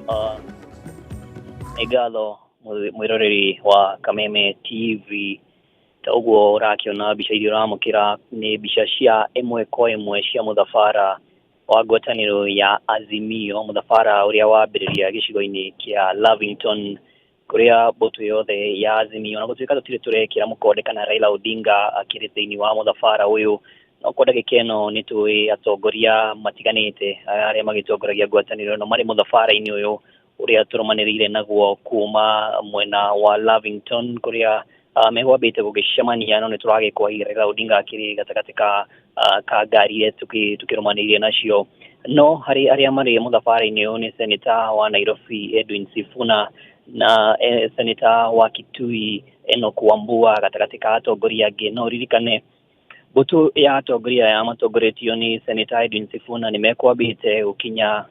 Nĩ ngatho mwĩroreri wa Kameme TV. Ta ũguo ũrakĩona mbica iria ũramũkĩra nĩ mbica cia ĩmwe kwa ĩmwe cia mũthabara wa ngwatanĩro ya Azimio, mũthabara ũrĩa wambĩrĩria gĩcigo-inĩ kĩa Lavington kũrĩa mbũtũ yothe ya Azimio, na gũtuĩka tũtirĩ tũrekĩra mũkonde kana Raila Odinga akĩrĩ thĩinĩ wa mũthabara ũyũ, no kwa ndagĩka ĩno nĩ tũĩ atongoria matiganĩte arĩa magĩtongoragia ngwatanĩro ĩno marĩ mũthabara-inĩ ũyũ ũrĩa tũrũmanĩrĩire naguo kuma mwena wa Lavington kũrĩa megwambĩte gũgĩcemania, no nĩ tũragĩkwa Raila Odinga akĩrĩ gatagatĩ ka ngari iria tũkĩrũmanĩrĩire nacio. No harĩ arĩa marĩ mũthabara-inĩ ũyũ nĩ Seneta wa Nairobi Edwin Sifuna na Seneta wa Kitui Enoch Wambua gatagatĩ ka atongoria angĩ. No ũririkane mbũtũ ya atongoria aya matongoretio nĩ Seneta Edwin Sifuna nĩ mekwambĩte gũkinya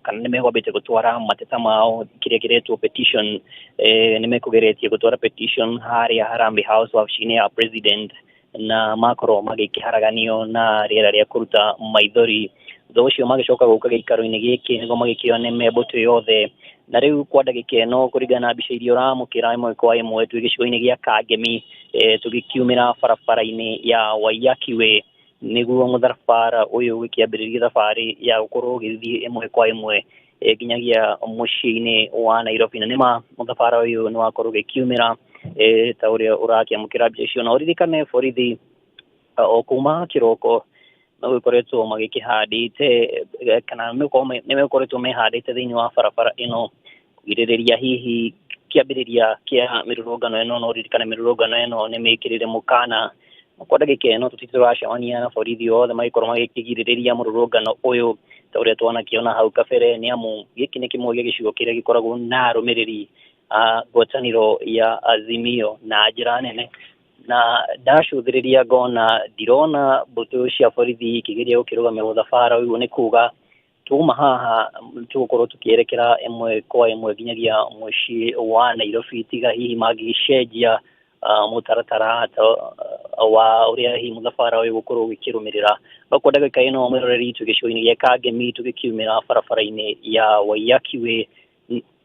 kana nĩ mekwambĩte gũtwara mateta mao kĩrĩa kĩretwo petition, nĩ mekũgeretie gũtwara petition harĩa Harambee House wabici-inĩ ya president, na makorwo magĩkĩharaganio na rĩera rĩa kũruta maithori. Thutha ũcio magĩcoka gũka gĩikaro-inĩ gĩkĩ nĩguo magĩkĩone me mbũtũ yothe. Na rĩu kwa ndagĩka ĩno kũringana na mbica iria ũramũkĩra ĩmwe kwa ĩmwe twĩ gĩcigo-inĩ gĩa Kangemi, tũgĩkiumĩra barabara-inĩ ya Waiyaki Way nĩguo mũthabara ũyũ ũgĩkĩambĩrĩria thabarĩ ya gũkorwo ũgĩthiĩ ĩmwe kwa ĩmwe nginyagia mũciĩ-inĩ wa Nairobi. Na nĩma mũthabara ũyũ nĩ wakorwo ũgĩkiumĩra ta ũrĩa ũrakĩamũkĩra mbica icio. Na ũririkane borithi o kuma kĩroko no gĩkoretwo magĩkĩhandĩte kana nĩ mekoretwo mehandĩte thĩinĩ wa barabara ĩno kũgirĩrĩria hihi kĩambĩrĩria kĩa mĩrũrũngano ĩno. No ũririkane mĩrũrũngano ĩno nĩ mĩkĩrĩre mũkana, na kwa ndagĩka ĩno tũtirĩ tũracemania na borithi othe magĩkorwo magĩkĩgirĩrĩria mũrũrũngano ũyũ ta ũrĩa twanakĩona hau kabere, nĩ amu gĩkĩ nĩ kĩmwe gĩa gĩcigo kĩrĩa gĩkoragwo na arũmĩrĩri a ngwatanĩro ya Azimio na njĩra nene. Na ndacũthĩrĩria ngona ndirona mbũtũ cia borithi ikĩgeria gũkĩrũgamia mũthabara ũyũ, nĩ kuga tuma haha tũgũkorwo tũkĩerekera ĩmwe kwa ĩmwe nginyagia mũciĩ wa Nairobi, tiga hihi mangĩgĩcenjia mũtaratara wa ũrĩa hihi mũthabara ũyũ gũkorwo ũgĩkĩrũmĩrĩra. No kwa ndagĩka ĩno mwĩroreri, twĩ gĩcigo-inĩ gĩa Kangemi tũgĩkiumĩra barabara-inĩ ya Waiyaki Way,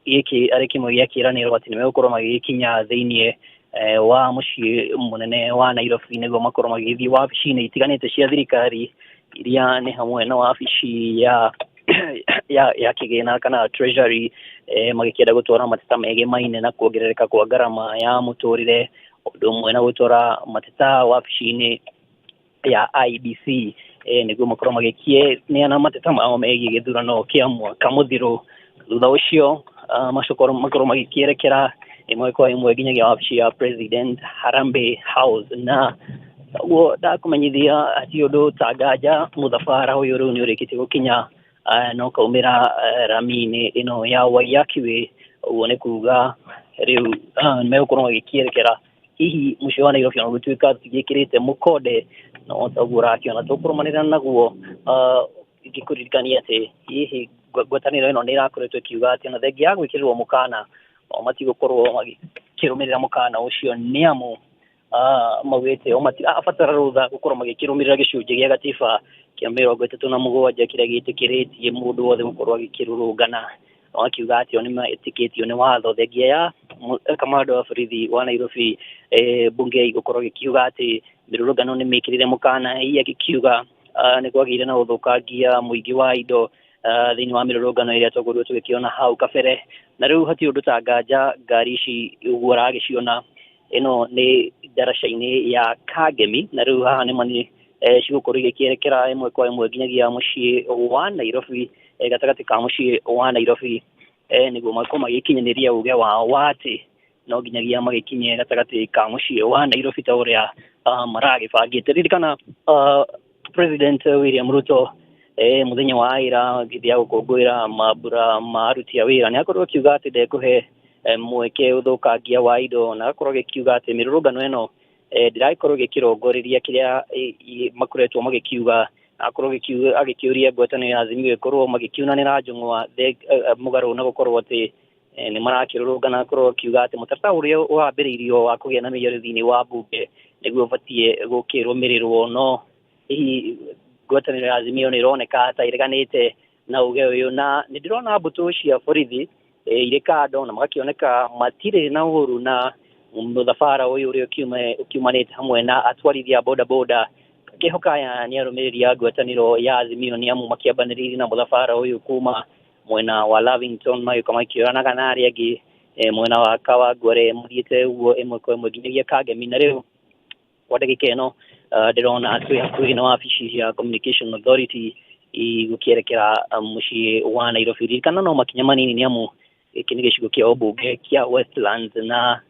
gĩkĩ arĩ kĩmwe gĩa kĩĩranĩro atĩ nĩmegũkorwo magĩgĩkinya thĩinĩ wa mũciĩ mũnene wa Nairobi nĩguo makorwo magĩgĩthiĩ wabici-inĩ itiganĩte cia thirikari iria nĩ hamwe na wabici ya kĩgĩna kana treasury, magĩkĩenda gũtwara mateta megemaine na kuongerereka kwa ngarama ya mũtũrĩre, ũndũ ũmwe na gũtwara mateta wabici-inĩ ya IEBC, nĩguo makorwo magĩkĩneana mateta mao megiĩ gĩthurano kĩa mwaka mũthiru. Thutha ũcio makorwo magĩkĩerekera ĩmwe kwa ĩmwe nginyagia wabici ya president Harambee House. Na ũguo ndakũmenyithia ti ũndũ ta nganja mũthabara ũyũ rĩu nĩ ũrĩkĩtie gũkinya na ũkaumĩra rami-inĩ ĩno ya Waiyaki Way. Ũguo nĩ kuga rĩu nĩmegũkorwo magĩkĩerekera hihi mũciĩ wa Nairobi, ona gũtuĩka tũtigĩkĩrĩte mũkonde, no ta ũguo ũrakĩona tũkũrũmanĩrĩra naguo, ngĩkũririkania atĩ hihi ngwatanĩro ĩno nĩ ĩrakoretwo ĩkiuga atĩ ona thengia ya gwĩkĩrĩrwo mũkana o matigũkorwo magĩkĩrũmĩrĩra mũkana ũcio, nĩ amu maugĩte o matirabatara rũtha gũkorwo magĩkĩrũmĩrĩra gĩcunjĩ gĩa gatiba kĩa 37 kĩrĩa gĩtĩkĩrĩtie mũndũ wothe gũkorwo agĩkĩrũrũngana. Makiuga atĩ o nĩmetĩkĩtio nĩ watho thengia ya kamando wa borithi wa Nairobi Bungei gũkorwo gĩkiuga atĩ mĩrũrũngano nĩ mĩkĩrĩre mũkana. Hihi agĩkiuga nĩ kwagĩire na ũthũkangia mũingĩ wa indo thĩinĩ wa mĩrũrũngano ĩrĩa twakorirwo tũgĩkĩona hau kabere. Na rĩu hatirĩ ũndũ ta nganja ngari ici ũguo ũragĩciona ĩno nĩ ndaraca-inĩ ya Kangemi, na rĩu haha nĩma nĩ cigũkorwo igĩkĩerekera ĩmwe kwa ĩmwe nginyagia mũciĩ wa Nairobi, gatagatĩ ka mũciĩ wa Nairobi, nĩguo makorwo magĩkinyanĩria uge wao wa atĩ no nginyagia magĩkinye gatagatĩ ka mũciĩ wa Nairobi ta ũrĩa maragĩbangĩte. Ririkana President William Ruto mũthenya wa ira hĩndĩ ya gũkũngũĩra mambura ma aruti a wĩra nĩ akorirwo akiuga atĩ ndekũhe mweke ũthũkangia wa indo, na agakorwo agĩkiuga atĩ mĩrũrũngano ĩno ndĩragĩkorwo ĩgĩkĩrongoreria kĩrĩa makoretwo magĩkiuga. Akorwo agĩkĩũria ngwatanĩro ya Azimio ĩkorwo magĩkiunanĩra njũng'wa mũgarũ na gũkorwo atĩ nĩ marakĩrũrũngana, akorwo akiuga atĩ mũtaratara ũrĩa wambĩrĩirio wa kũgĩa na mĩario thĩinĩ wa mbunge nĩguo ũbatiĩ gũkĩrũmĩrĩrwo. No hihi ngwatanĩro ya Azimio nĩ ĩroneka ta ĩreganĩte Na uge ũyũ na nĩ ndĩrona mbũtũ cia borithi irĩ kando na magakĩoneka matirĩ na ũru na mũthabara ũyũ ũrĩa ũkiumanĩte hamwe na atwarithia boda boda. Ngĩhoka aya nĩ arũmĩrĩri a ngwatanĩro ya Azimio, nĩ amu makĩambanĩrĩirie na mũthabara ũyũ kuma mwena wa Lavington, magĩũka makĩoranaga na arĩa angĩ mwena wa Kawangware, mathiĩte ũguo ĩmwe kwa ĩmwe nginyagia Kangemi. Na rĩu kwa ndagĩka ĩno ndĩrona twĩ hakuhĩ na wabici cia Communication Authority gũkĩerekera mũciĩ wa Nairobi. Ririkana no makinya manini, nĩ amu gĩkĩ nĩ gĩcigo kĩa ũmbunge kĩa Westlands, na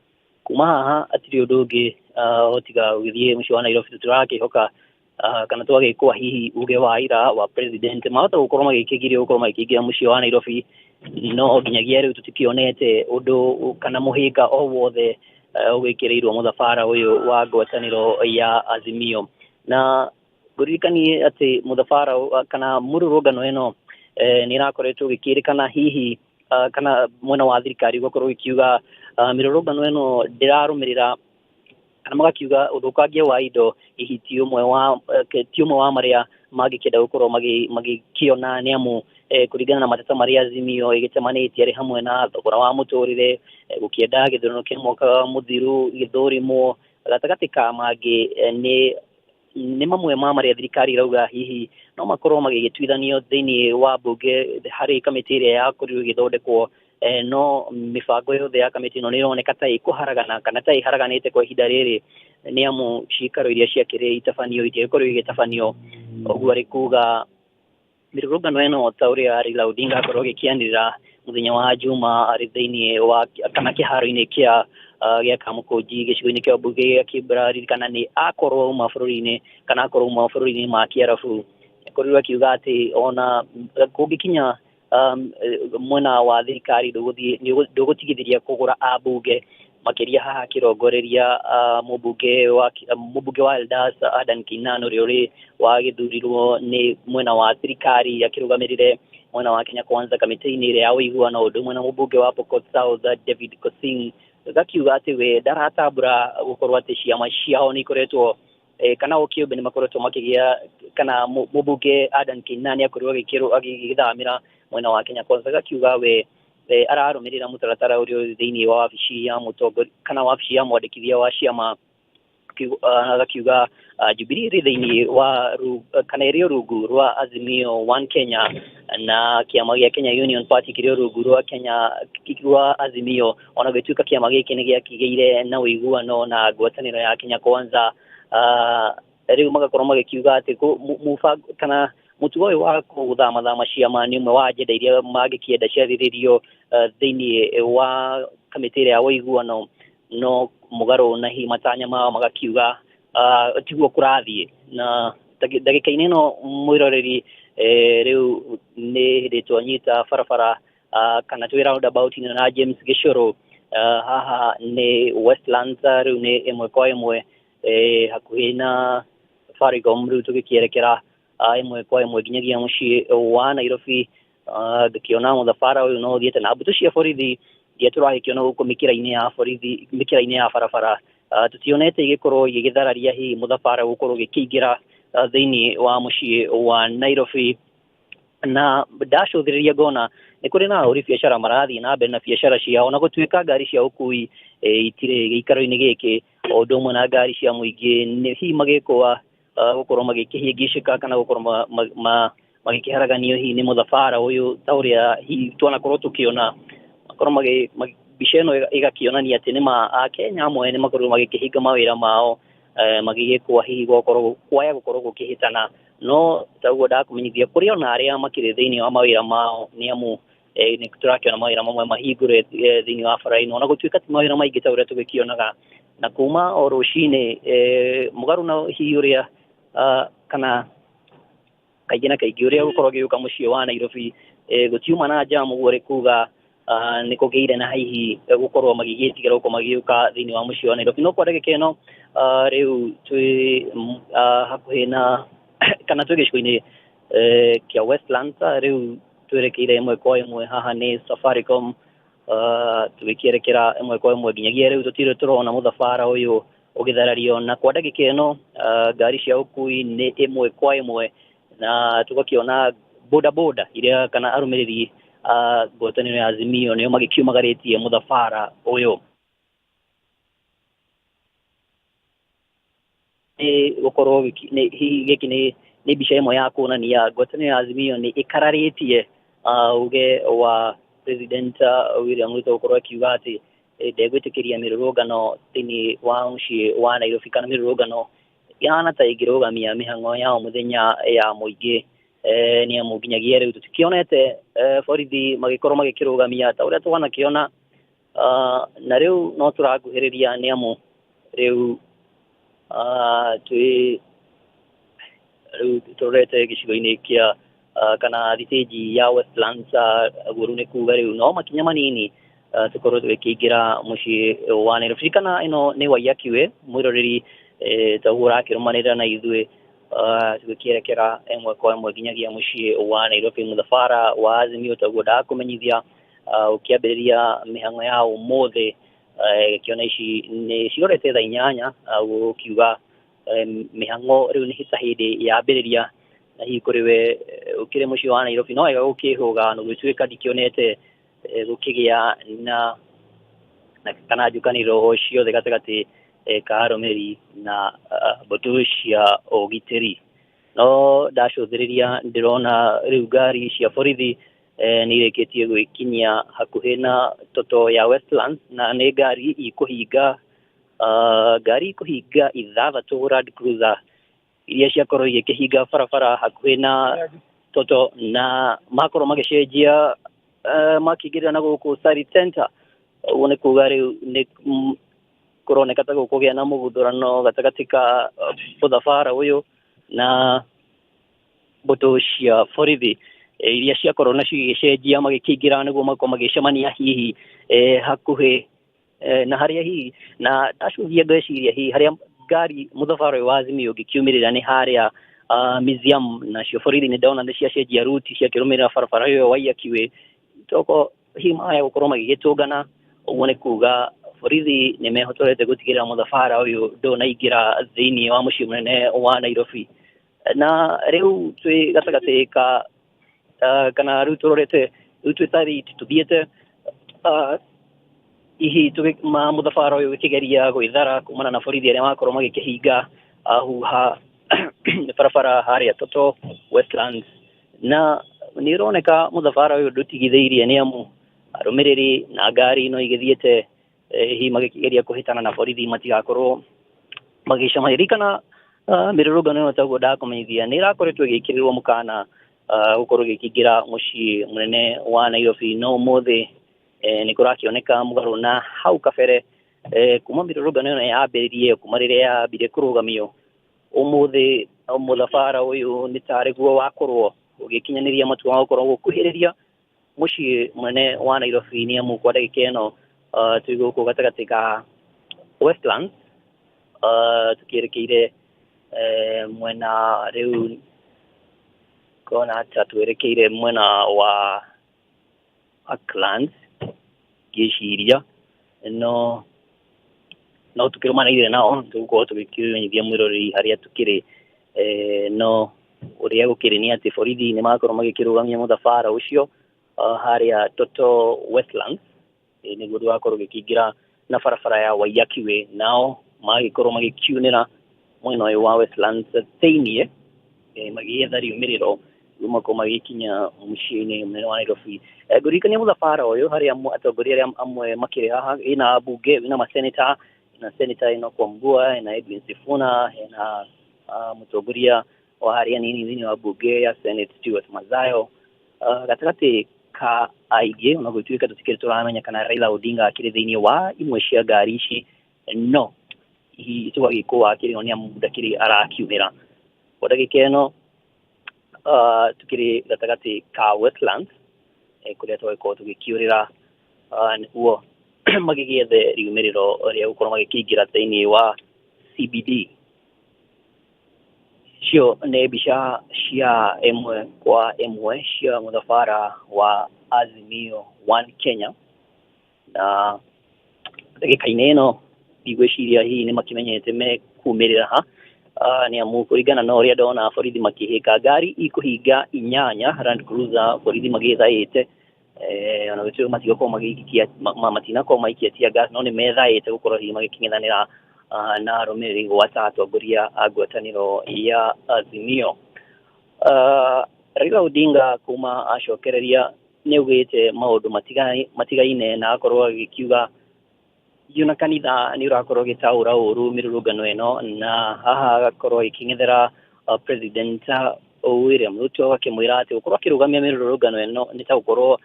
kuma haha hatirĩ ũndũ ũngĩ tiga gũgĩthiĩ mũciĩ wa Nairobi. Tũrakĩhoka kana twagĩkwa hihi uge wa ira wa president mahota gũkorwo magĩkĩgirio gũkorwo magĩkĩingĩra mũciĩ wa Nairobi, no nginyagia rĩu tũtikĩonete ũndũ kana mũhĩnga o wothe ũgĩkĩrĩirwo mũthabara ũyũ wa ngwatanĩro ya Azimio. Na ngũririkanie atĩ mũthabara kana mũrũrũngano ĩno nĩ ĩrakoretwo ĩgĩkĩrĩkana hihi kana mwena wa thirikari ũgakorwo ũgĩkiuga mĩrũrũngano ĩno ndĩrarũmĩrĩra, kana magakiuga ũthũkangia wa indo hihi ti ũmwe wa marĩa mangĩkĩenda gũkorwo magĩkĩona, nĩ amu kũringana na mateta marĩa Azimio ĩgĩcemanĩtie arĩ hamwe na thogora wa mũtũrĩre, gũkĩenda gĩthurano kĩa mwaka mũthiru gĩthũrimwo gatagatĩ ka mangĩ, nĩ mamwe ma marĩa thirikari ĩrauga hihi no makorwo magĩgĩtuithanio thĩinĩ wa mbunge harĩ kamĩtĩ ĩrĩa yakorirwo ĩgĩthondekwo. No mĩbango yothe ya kamĩtĩ ĩno nĩ ĩroneka ta ĩkũharagana kana ta ĩharaganĩte kwa ihinda rĩrĩ, nĩ amu ciikaro iria ciakĩrĩ itabanio itiagĩkorwo igĩtabanio. Ũguo arĩ kuga mĩrũrũngano ĩno, ta ũrĩa Raila Odinga akorwo agĩkĩanĩrĩra mũthenya wa Juma arĩ thĩinĩ wa kana kĩharo-inĩ gĩa Kamũkũnji gĩcigo-inĩ kĩa mbunge gĩa Kibra, ririkana nĩ akorwo uma bũrũri-inĩ kana akorwo uma bũrũri-inĩ ma Kĩarabu, akorirwo akiuga atĩ ona kũngĩkinya mwena wa thirikari ndũgũtigithĩria kũgũra ambunge makĩria, haha akĩrongoreria mũmbunge wa Eldas Adan Keynan, ũrĩa ũrĩ wagĩthurirwo nĩ mwena wa thirikari akĩrũgamĩrĩre mwena wa Kenya Kwanza kamĩtĩ-inĩ ĩrĩa ya ũiguano, ũndũ ũmwe na mũmbunge wa Pokot South David Pkosing, gakiuga atĩ we ndaratambũra gũkorwo atĩ ciama ciao nĩ ikoretwo kana o kĩũmbe nĩ makoretwo makĩgĩa kana mũmbunge Adan Keynan akorirwo agĩthamĩra mwena wa Kenya Kwanza. Gakiuga we ararũmĩrĩra mũtaratara ũrĩa ũrĩ thĩinĩ wa wabici ya mũtongoria kana wabici ya mwandĩkithia wa ciama. Agakiuga Jubilee ĩrĩ thĩinĩ wa kana ĩrĩ rungu rwa Azimio One Kenya, na kĩama gĩa Kenya Union Party kĩrĩ rungu rwa Kenya rwa Azimio, ona gũtuĩka kĩama gĩkĩ nĩ gĩakĩgĩire na ũiguano na ngwatanĩro ya Kenya Kwanza. Rĩu magakorwo magĩkiuga atĩ mũbango kana mũtugo ũyũ wa gũthamathama ciama nĩ ũmwe wa agenda iria mangĩkĩenda ciarĩrĩrio thĩinĩ wa kamĩtĩ ĩrĩa ya ũiguano, no mũgarũ na hihi matanya mao magakiuga tiguo kũrathiĩ. Na ndagĩka-inĩ ĩno, mwĩroreri, rĩu nĩ hĩndĩ twanyita barabara kana twĩ roundabout na James Gĩcũrũ, haha nĩ Westlands, rĩu nĩ ĩmwe kwa ĩmwe hakuhĩ na Safaricom, rĩu tũgĩkĩerekera ĩmwe kwa ĩmwe nginyagia mũciĩ wa Nairobi. Ngĩkĩona mũthabara ũyũ no ũthiĩte na mbũtũ cia borithi iria tũragĩkĩona gũkũ mĩkĩra-inĩ ya borithi, mĩkĩra-inĩ ya barabara, tũtionete igĩkorwo igĩgĩthararia hihi mũthabara gũkorwo ũgĩkĩingĩra thĩinĩ wa mũciĩ wa Nairobi. Na ndacũthĩrĩria ngona nĩ kũrĩ na ahũri biacara marathiĩ na mbere na biacara ciao, na gũtuĩka ngari cia ũkui itirĩ gĩikaro-inĩ gĩkĩ, o ũndũ ũmwe na ngari cia mũingĩ, nĩ hihi magĩkũa gũkorwo magĩkĩhĩngĩcĩka kana gũkorwo magĩkĩharaganio hihi nĩ mũthabara ũyũ, ta ũrĩa hihi twanakorwo tũkĩona makorwo mbica ĩno ĩgakĩonania atĩ nĩ ma Akenya amwe nĩ makorirwo magĩkĩhinga mawĩra mao magĩgĩkũa hihi gwakorwo kwaya gũkorwo gũkĩhĩtana. No taguo ndakũmenyithia, kũrĩ ona arĩa makĩrĩ thĩinĩ wa mawĩra mao, nĩ amu nĩ tũrakĩona mawĩra mamwe mahingũre thĩinĩ wa bara ĩno, ona gũtuĩka ti mawĩra maingĩ ta ũrĩa tũgĩkĩonaga na kuma o rũcinĩ, mũgarũ na hihi ũrĩa kana kaingĩ na kaingĩ ũrĩa gũkorwo gĩũka mũciĩ wa Nairobi, gũtiuma na jam. Ũguo rĩ kuga nĩ kũgĩire na hihi gũkorwo magĩgĩtigĩra gũkorwo magĩũka thĩinĩ wa mũciĩ wa Nairobi. No kwa ndagĩka ĩno rĩu twĩ hakuhĩ na kana twĩ gĩcigo-inĩ kĩa Westlands, rĩu twerekeire ĩmwe kwa ĩmwe haha nĩ Safaricom, tũgĩkĩerekera ĩmwe kwa ĩmwe. Nginyagia rĩu tũtirĩ tũrona mũthabara ũyũ ũgĩtharario, na kwa ndagĩka ĩno ngari cia ũkui nĩ ĩmwe kwa ĩmwe, na tũgakĩona Boda boda iria kana arũmĩrĩri a ngwatanĩro ya Azimio nĩo magĩkiumagarĩtie mũthabara ũyũ. Nĩ gũkorwo hihi gĩkĩ nĩ mbica ĩmwe ya kuonania ngwatanĩro ya Azimio nĩ ĩkararĩtie uge wa President William Ruto gũkorwo akiuga atĩ ndegwĩtĩkĩria mĩrũrũngano thĩinĩ wa mũciĩ wa Nairobi kana mĩrũrũngano ĩhana ta ĩngĩrũgamia mĩhang'o ya o mũthenya ya mũingĩ. Nĩ amu nginyagia rĩu tũtikĩonete borithi magĩkorwo magĩkĩrũgamia ta ũrĩa twanakĩona. Na rĩu no tũrakuhĩrĩria nĩ amu rĩu twĩ rĩu tũrorete gĩcigo-inĩ kĩa kana thitĩnji ya Westlands. Ũguo rĩu nĩ kuga rĩu no makinya manini tũkorwo tũgĩkĩingĩra mũciĩ wa Nairobi. Ririkana ĩno nĩ Waiyaki Way, mwĩroreri, ta ũguo ũrakĩrũmanĩrĩra na ithuĩ tũgĩkĩerekera ĩmwe kwa ĩmwe nginyagia mũciĩ wa Nairobi. Mũthabara wa Azimio, taguo ndakũmenyithia, ũkĩambĩrĩria mĩhang'o ya ũmũthĩ gĩkĩona ici nĩ cirorete thaa 8, gũkiuga mĩhang'o rĩu nĩ ta hĩndĩ yambĩrĩria. Na hihi kũrĩ we ũkĩrĩ mũciĩ wa Nairobi no wega gũkĩhũga na gũgĩtuĩka ndikĩonete gũkĩgĩa na kana njukanĩro o ciothe gatagatĩ ka arũmĩrĩri na mbũtũ cia ũgitĩri. No ndacũthĩrĩria ndĩrona rĩu ngari cia borithi nĩ irĩkĩtie gwĩkinyia hakuhĩ na toto ya Westlands, na nĩ ngari ikũhinga, ngari ikũhinga ithathatũ, Land Cruiser iria ciakorwo igĩkĩhinga barabara hakuhĩ na toto, na makorwo magĩcenjia makĩingĩrĩra na gũkũ Sarit Center. Ũguo nĩ kuga rĩu nĩ kũroneka ta gũkũgĩa na mũguthũrano gatagatĩ ka mũthabara ũyũ na mbũtũ cia borithi iria ciakorwo nacio igĩcenjia magĩkĩingĩra nĩguo makorwo magĩcemania hihi hakuhĩ na harĩa hihi na ndacũthia ngeciria hihi harĩa ngari mũthabara ũyũ wa Azimio ũngĩkiumĩrĩra nĩ harĩa museum. Nacio borithi nĩ ndona nĩ ciacenjia ruti ciakĩrũmĩrĩra barabara ĩyo Waiyaki Way, toko hihi maya gũkorwo magĩgĩtũngana. Ũguo nĩ kuga borithi nĩ mehotorete gũtigĩrĩra mũthabara ũyũ ndũnaingĩra thĩinĩ wa mũciĩ mũnene wa Nairobi. Na rĩu twĩ gatagatĩ ka kana rĩu tũrorete rĩu twĩ Sarit tũthiĩte hihi ma mũthabara ũyũ ũkĩgeria gwĩthara kumana na borithi arĩa makorwo magĩkĩhinga huha barabara harĩa Toto Westlands. Na nĩ ũroneka mũthabara ũyũ ndũtigithĩirie nĩ amu arũmĩrĩri na ngari no igĩthiĩte hihi magĩkĩgeria kũhĩtana na borithi matigakorwo magĩcemania. Ririkana mĩrũrũngano ĩno, taguo ndakũmenyithia, nĩ ĩrakoretwo ĩgĩkĩrĩrwo mũkana gũkorwo ĩgĩkĩingĩra mũciĩ mũnene wa Nairobi, no ũmũthĩ nĩ kũrakĩoneka mũgarũ na hau kabere. Kuma mĩrũrũngano ĩno yambĩrĩrie, kuma rĩrĩa yambire kũrũgamio, ũmũthĩ mũthabara ũyũ nĩ tarĩ guo wakorwo ũgĩkinyanĩria matua ma gũkorwo gũkuhĩrĩria mũciĩ mũnene wa Nairobi, nĩ amu kwa ndagĩka ĩno twĩ gũkũ gatagatĩ ka Westlands, tũkĩerekeire mwena rĩu ngona ta twerekeire mwena wa Parklands ngĩciria, no tũkĩrũmanĩire nao tũgũkorwo tũgĩkĩmenyithia mwĩroreri harĩa tũkĩrĩ. No ũrĩa gũkĩrĩ nĩ atĩ borithi nĩ makorwo magĩkĩrũgamia mũthabara ũcio harĩa Toto Westlands nĩguo ndũgakorwo ũgĩkĩingĩra na barabara ya Waiyaki Way, nao magĩkorwo magĩkiunĩra mwena ũyũ wa Westlands thĩiniĩ magĩetha riumĩrĩro nĩguo makorwo magĩkinya mũciĩ-inĩ mũnene wa Nairobi. Ngũririkania mũthabara ũyũ harĩa atongoria arĩa amwe makĩrĩ haha, ĩna mbunge, ĩna maseneta, ĩna Senator Enoch Wambua, ĩna Edwin Sifuna, ĩna mũtongoria wa arĩa anini thĩinĩ wa mbunge ya Senate Stewart Mazayo, gatagatĩ ka aingĩ. Ona gũtuĩka tũtikĩrĩ tũramenya kana Raila Odinga akĩrĩ thĩinĩ wa imwe cia ngari ici, no hihi tũgagĩkũa akĩrĩ ho nĩ amu ndakĩrĩ arakiumĩra kwa ndagĩka ĩno. Tukĩrĩ gatagatĩ ka Westlands kũrĩa twagĩkorwo tũgĩkiũrĩra nĩguo magĩgĩethe riumĩrĩro rĩa gũkorwo magĩkĩingĩra thĩinĩ wa CBD. Icio nĩ mbica cia ĩmwe kwa ĩmwe cia mũthabara wa Azimio One Kenya, na ndagĩka-inĩ ĩno ndigwĩciria hihi nĩ makĩmenyete mekumĩrĩra ha. Nĩ amu kũringana na ũrĩa ndona borithi makĩhĩka ngari ikũhinga inyanya Land Cruiser borithi magĩthaĩte, ona gũtuĩka matigakorwo magĩikia matinakorwo maikia tear gas, no nĩ methaĩte gũkorwo hihi magĩkĩng'ethanĩra na arũmĩrĩri gwata atongoria a ngwatanĩro ya Azimio. Raila Odinga kuma acokereria nĩ augĩte maũndũ matigaine na akorwo agĩkiuga ona kanitha nĩ ũrakorwo ũgĩtaũra ũru mĩrũrũngano ĩno, na haha agakorwo agĩkĩng'ethera President William Ruto akĩmwĩra atĩ gũkorwo akĩrũgamia mĩrũrũngano ĩno nĩ ta gũkorwo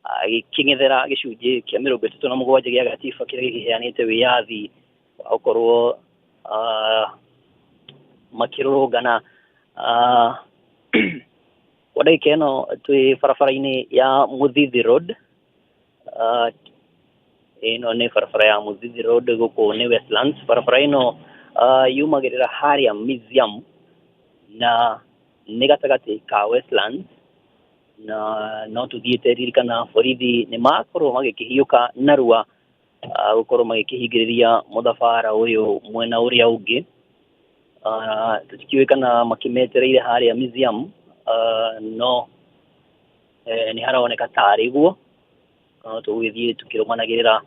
agĩkĩng'ethera gĩcunjĩ kĩa 37 gĩa gatiba kĩrĩa gĩkĩheanĩte wĩyathi wa gũkorwo makĩrũrũngana. Kwa ndagĩka ĩno twĩ barabara-inĩ ya Mũthithi Road. Ĩno nĩ barabara ya Mũthithi Road, gũkũ nĩ Westlands. Barabara ĩno yumagĩrĩra harĩa museum na nĩ gatagatĩ ka Westlands, na no tũthiĩte ririkana borithi nĩ makorwo magĩkĩhiũka narua gũkorwo magĩkĩhingĩrĩria mũthabara ũyũ mwena ũrĩa ũngĩ. Tũtikĩũĩ kana makĩmetereire harĩa museum, no nĩ haroneka tarĩ guo. No tũgũgĩthiĩ tũkĩrũmanagĩrĩra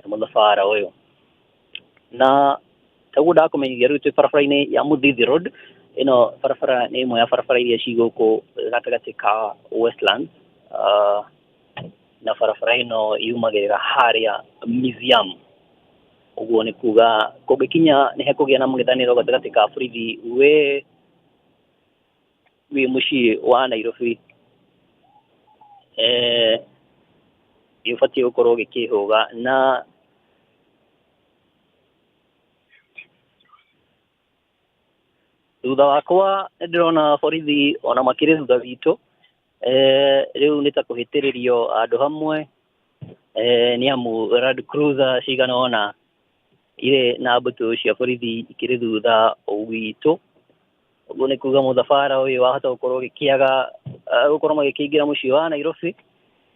mũthabara ũyũ, na taguo ndakũmenyithia rĩu twĩ barabara-inĩ ya Mũthithi Road. Ĩno barabara nĩ ĩmwe ya barabara iria ci gũkũ gatagatĩ ka Westlands, na barabara ĩno yumagĩrĩra harĩa museum. Ũguo nĩ kuga kũngĩkinya nĩ hekũgĩa na mũng'ethanĩro gatagatĩ ka borithi, we wĩ mũciĩ wa Nairobi nĩ ũbatiĩ gũkorwo ũgĩkĩhũga. Na thutha wakwa nĩ ndĩrona borithi ona makĩrĩ thutha witũ. Rĩu nĩ ta kũhĩtĩrĩrio handũ hamwe, nĩ amu Land Cruiser cigana ũna irĩ na mbũtũ cia borithi ikĩrĩ thutha witũ. Ũguo nĩ kuga mũthabara ũyũ wahota gũkorwo ũgĩkĩaga gũkorwo magĩkĩingĩra mũciĩ wa Nairobi,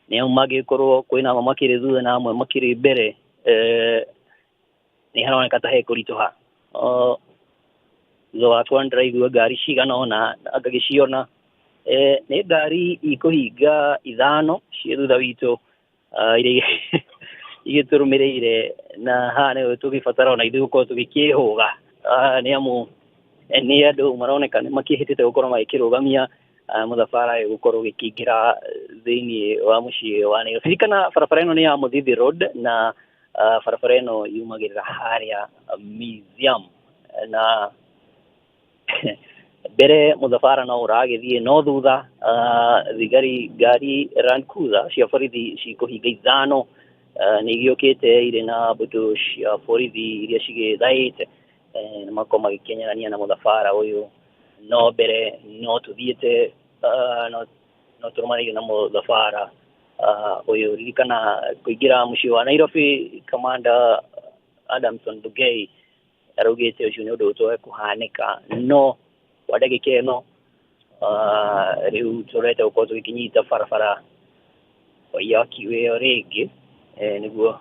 nĩ amu mangĩkorwo kwĩna amwe makĩrĩ thutha na amwe makĩrĩ mbere, nĩ haroneka ta hekũritũha. Thutha wakwa nĩndĩraigua ngari cigana ũna ngagĩciona, nĩ ngari ikũhinga ithano ciĩ thutha witũ, iria igĩtũrũmĩrĩire, na haha nĩho tũgĩbatara ona ithuĩ gũkorwo tũgĩkĩhũga, nĩ amu nĩ andũ maroneka nĩ makĩhĩtĩte gũkorwo magĩkĩrũgamia mũthabara ũyũ gũkorwo ũgĩkĩingĩra thĩinĩ wa mũciĩ wa Nairobi. Ririkana barabara ĩno nĩ ya Mũthithi Road, na barabara ĩno yumagĩrĩra harĩa museum, na mbere mũthabara no ũragĩthiĩ, no thutha thigari ngari Land Cruiser cia borithi cikũhinga ithano nĩ igĩũkĩte irĩ na mbũtũ cia borithi iria cigĩthaĩte, na makorwo magĩkenyerania na mũthabara ũyũ. No mbere no tũthiĩte, no tũrũmanĩire na mũthabara ũyũ. Ririkana kũingĩra mũciĩ wa Nairobi, Kamanda Adamson Bungei araugĩte ũcio nĩ ũndũ ũtoe kũhanĩka, no kwa ndagĩka ĩno rĩu tũrete gũkorwo tũgĩkĩnyita barabara ya kiuĩ ĩyo rĩngĩ, nĩguo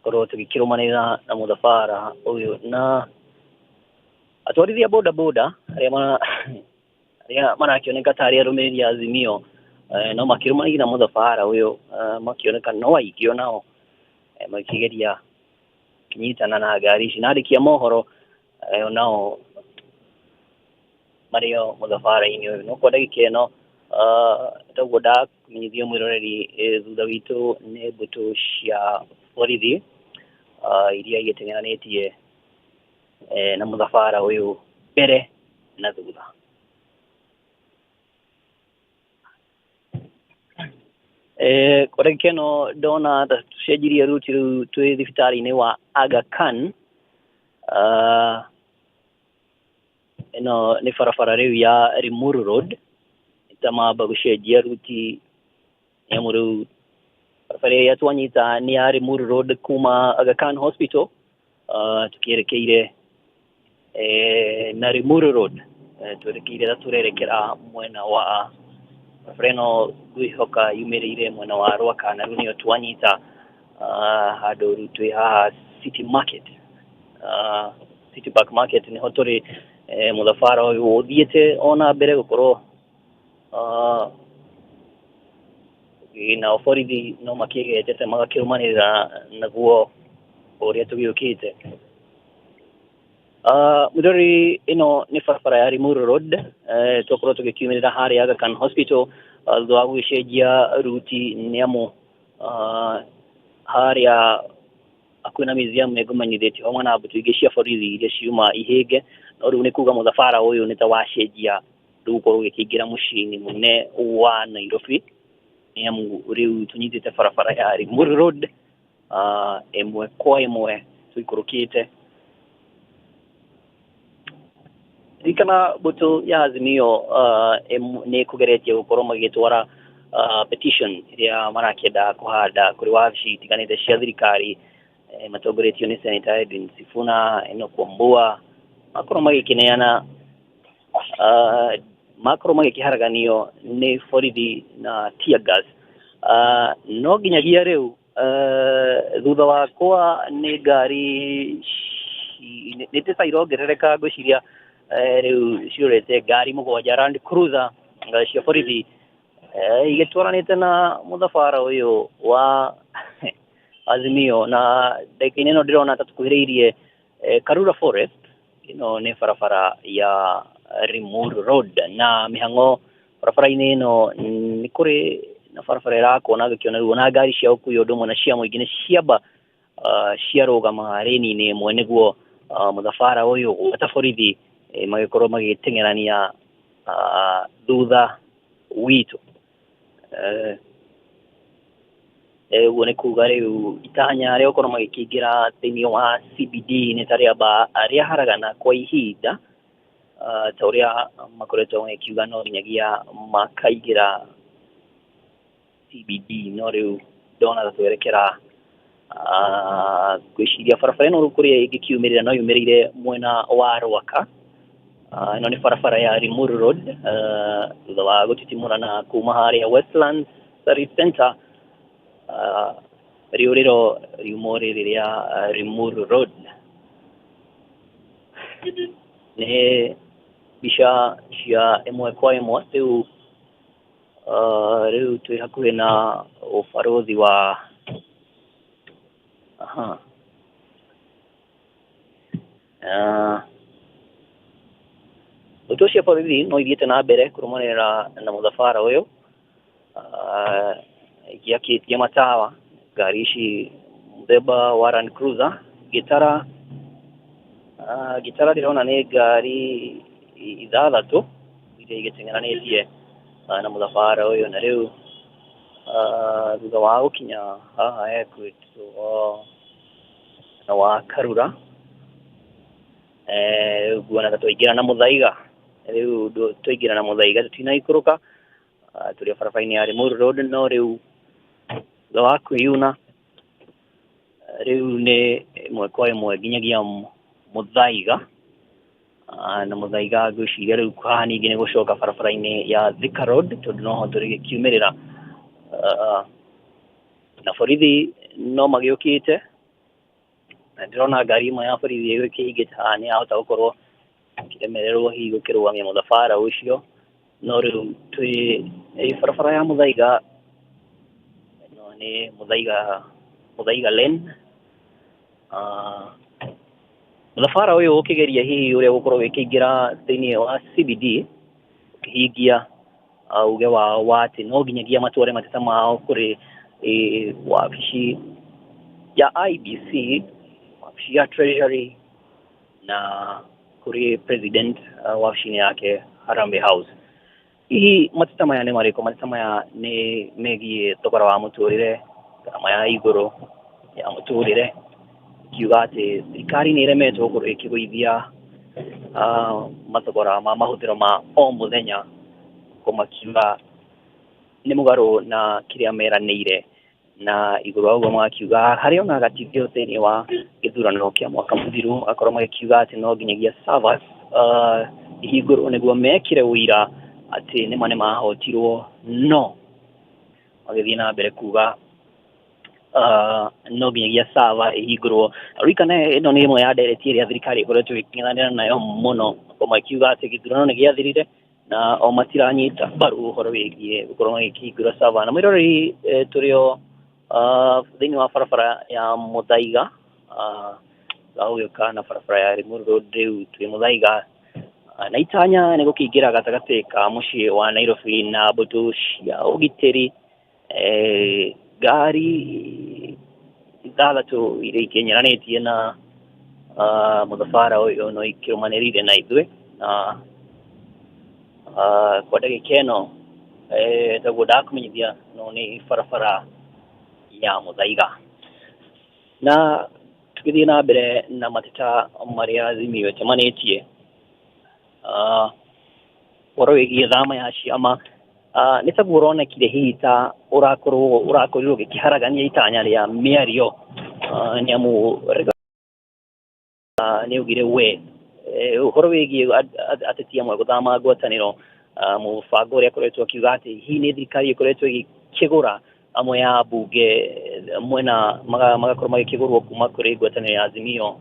korwo tũgĩkĩrũmanĩrĩra na mũthabara ũyũ. Na atwarithia boda boda arĩa marakĩoneka tarĩ arũmĩrĩri a Azimio, no makĩrũmanĩire na mũthabara ũyũ, makĩoneka no aingĩ onao, makĩgeria kĩnyitana na ngari ici, na andĩki a mohoro onao marĩ o mũthabara-inĩ ũyũ. No kwa ndagĩka ĩno, toguo ndamenyithio mwĩroreri, thutha witũ nĩ mbũtũ cia borithi iria igĩteng'eranĩtie na mũthabara ũyũ mbere na thutha. Kwa ndagĩka ĩno ndona ta tũcenjirie route, rĩu twĩ thibitarĩ-inĩ wa Aga Khan. Ĩno nĩ barabara rĩu ya Limuru Road, tamamba gũcenjia route, nĩ amu rĩu barabara ĩrĩa twanyita nĩ ya Limuru Road kuma Aga Khan Hospital, tukĩerekeire na Limuru Road, twerekeire na tũrerekera mwena wa Barabara ĩno ngwĩhoka yumĩrĩire mwena wa Rwaka na rĩu nĩyo twanyita handũ rĩu twĩ haha City Market, City Park Market nĩho tũrĩ. Mũthabara ũyũ ũthiĩte ona mbere gũkorwo nao borithi no makĩgetete magakĩrũmanĩrĩra naguo ũrĩa tũgĩũkĩte. Mũrori, ĩno nĩ barabara ya Limuru Road, twakorwo tũgĩkiumĩrĩra harĩa Aga Khan Hospital, thutha wa gũgĩcenjia ruti nĩ amu harĩa hakuhĩ na museum nĩ ngũmenyithĩtie hamwe na mbũtũ ingĩ cia borithi iria ciuma ihĩnge, no rĩu nĩ kuga mũthabara ũyũ nĩ ta wacenjia rĩu ũkorwo ũgĩkĩingĩra mũciĩ-inĩ mũnene wa Nairobi, nĩ amu rĩu tũnyitĩte barabara ya Limuru Road ĩmwe kwa ĩmwe tũikũrũkĩte. Ririkana mbũtũ ya Azimio nĩ ĩkũgeretie gũkorwo magĩtwara petition ĩrĩa marakĩenda kũhanda kũrĩ wabici itiganĩte cia thirikari, matongoretio nĩ Senator Edwin Sifuna, Enoch Wambua, makorwo magĩkĩneana, makorwo magĩkĩharaganio nĩ borithi na tear gas. No nginyagia rĩu, thutha wakwa nĩ ngari nĩ ta irongerereka, ngwĩciria rĩu ciũrĩte ngari 7 Land Cruiser cia borithi, igĩtwaranĩte na mũthabara ũyũ wa Azimio, na ndagĩka-inĩ ĩno ndĩrona ta tũkuhĩrĩirie Karura Forest. Ĩno nĩ barabara ya Limuru Road na mĩhang'o barabara-inĩ ĩno nĩ kũrĩ na barabara ĩrakwo na ngĩkĩona rĩu ona ngari cia ũkui ũndũ ũmwe na cia mũingĩ nĩ ciamba ciarũgama rĩni-inĩ ĩmwe nĩguo mũthabara ũyũ gwata borithi magĩkorwo magĩteng'erania thutha witũ. Ũguo nĩ kuga rĩu itanya rĩa gũkorwo magĩkĩingĩra thĩinĩ wa CBD nĩ ta rĩamba rĩaharagana kwa ihinda, ta ũrĩa makoretwo magĩkiuga no nginyagia makaingĩra CBD, no rĩu ndona ta twerekera, ngwĩciria barabara ĩno rĩu kũrĩa ĩngĩkiumĩrĩra no yumĩrĩire mwena wa Rwaka. Ĩno nĩ barabara ya Limuru Road, thutha wa gũtitimũrana kuma harĩa Westlands Service Center, rĩũrĩro riumo rĩrĩ rĩa Limuru Road. Nĩ mbica cia ĩmwe kwa ĩmwe rĩu. Rĩu twĩ hakuhĩ na ũbarũthi wa aha. Mbũtũ cia borithi no ithiĩte na mbere kũrũmanĩrĩra na mũthabara ũyũ, igĩakĩtie matawa ngari ici mũthemba wa Land Cruiser. Ngĩtara ndĩrona nĩ ngari 6 iria igĩteng'eranĩtie na mũthabara ũyũ, na rĩu thutha wa gũkinya haha hekwĩtwo na wa Karura, rĩu nguona ta twaingĩra na Mũthaiga. Rĩu twaingĩra na Mũthaiga, tũtinaikũrũka, tũrĩ o barabara-inĩ ya Limuru Road, no rĩu thutha wa kwĩyuna rĩu nĩ ĩmwe kwa ĩmwe nginyagia Mũthaiga. Na Mũthaiga ngwĩciria rĩu haha ningĩ nĩ gũcoka barabara-inĩ ya Thika Road tondũ noho tũrĩgĩkiumĩrĩra. Na borithi no magĩũkĩte na ndĩrona ngari ĩmwe ya borithi ĩgĩkĩhingĩte haha nĩ yahota gũkorwo ĩkĩremererwo hihi gũkĩrũgamia mũthabara ũcio, no rĩu twĩ barabara ya Mũthaiga. Ĩno nĩ Mũthaiga Lane. Mũthabara ũyũ ũkĩgeria hihi ũrĩa gũkorwo ũgĩkĩingĩra thĩinĩ wa CBD ũkĩhingia uge wao wa atĩ no nginyagia matware mateta mao kũrĩ wabici ya IEBC, wabici ya Treasury na kũrĩ president, wabici-inĩ yake Harambee House. Hihi mateta maya nĩ marĩkũ? Mateta maya nĩ megiĩ thogora wa mũtũrĩre, gharama ya igũrũ ya mũtũrĩre, kiuga atĩ thirikari nĩ ĩremetwo gũkorwo ĩkĩgũithia mathogora ma mahũthĩro ma o mũthenya, kũmakiuga nĩ mũgarũ na kĩrĩa meranĩire, na igũrũ wa ũguo magakiuga harĩ ona gatithio thĩinĩ wa gĩthurano kĩa mwaka mũthiru, magakorwo magĩkiuga atĩ no nginyagia servers ihingũrwo nĩguo mekĩre ũira. atĩ nĩma nĩ mahotirwo no magĩthiĩ na mbere kuga no nginyagia sava ĩhingũrwo. Ririkane ĩno nĩ ĩmwe ya ndereti ĩrĩa thirikari ĩkoretwo ĩkĩng'ethanĩra nayo mũno, o makiuga atĩ gĩthurano nĩ gĩathirire na o matiranyita mbaru ũhoro wĩgiĩ gũkorwo magĩkĩhingũra sava. Na mwĩroreri tũrĩ o thĩinĩ wa barabara ya Muthaiga, gũgĩũka na barabara ya Limuru Road, rĩu twĩ Muthaiga na itanya nĩ gũkĩingĩra gatagatĩ ka mũciĩ wa Nairobi na mbũtũ cia ũgitĩri, ngari ithathatũ iria ikinyaranĩtie na mũthabara ũyũ no ikĩrũmanĩrĩire na ithuĩ na kwa ndagĩka ĩno, taguo ndakũmenyithia, no nĩ barabara ya Muthaiga. Na tũgĩthiĩ na mbere na mateta marĩa Azimio ĩcemanĩtie, ũhoro wĩgiĩ thama ya ciama, nĩ taguo ũronekire hihi ta ũrakorwo ũrakorirwo ũgĩkĩharagania itanya rĩa mĩario, nĩ amu nĩ augire we ũhoro wĩgiĩ ateti amwe gũthama ngwatanĩro, mũbango ũrĩa akoretwo akiuga atĩ hihi nĩ thirikari ĩkoretwo ĩgĩkĩgũra amwe a mbunge mwena magakorwo magĩkĩgũrwo kuma kũrĩ ngwatanĩro ya Azimio,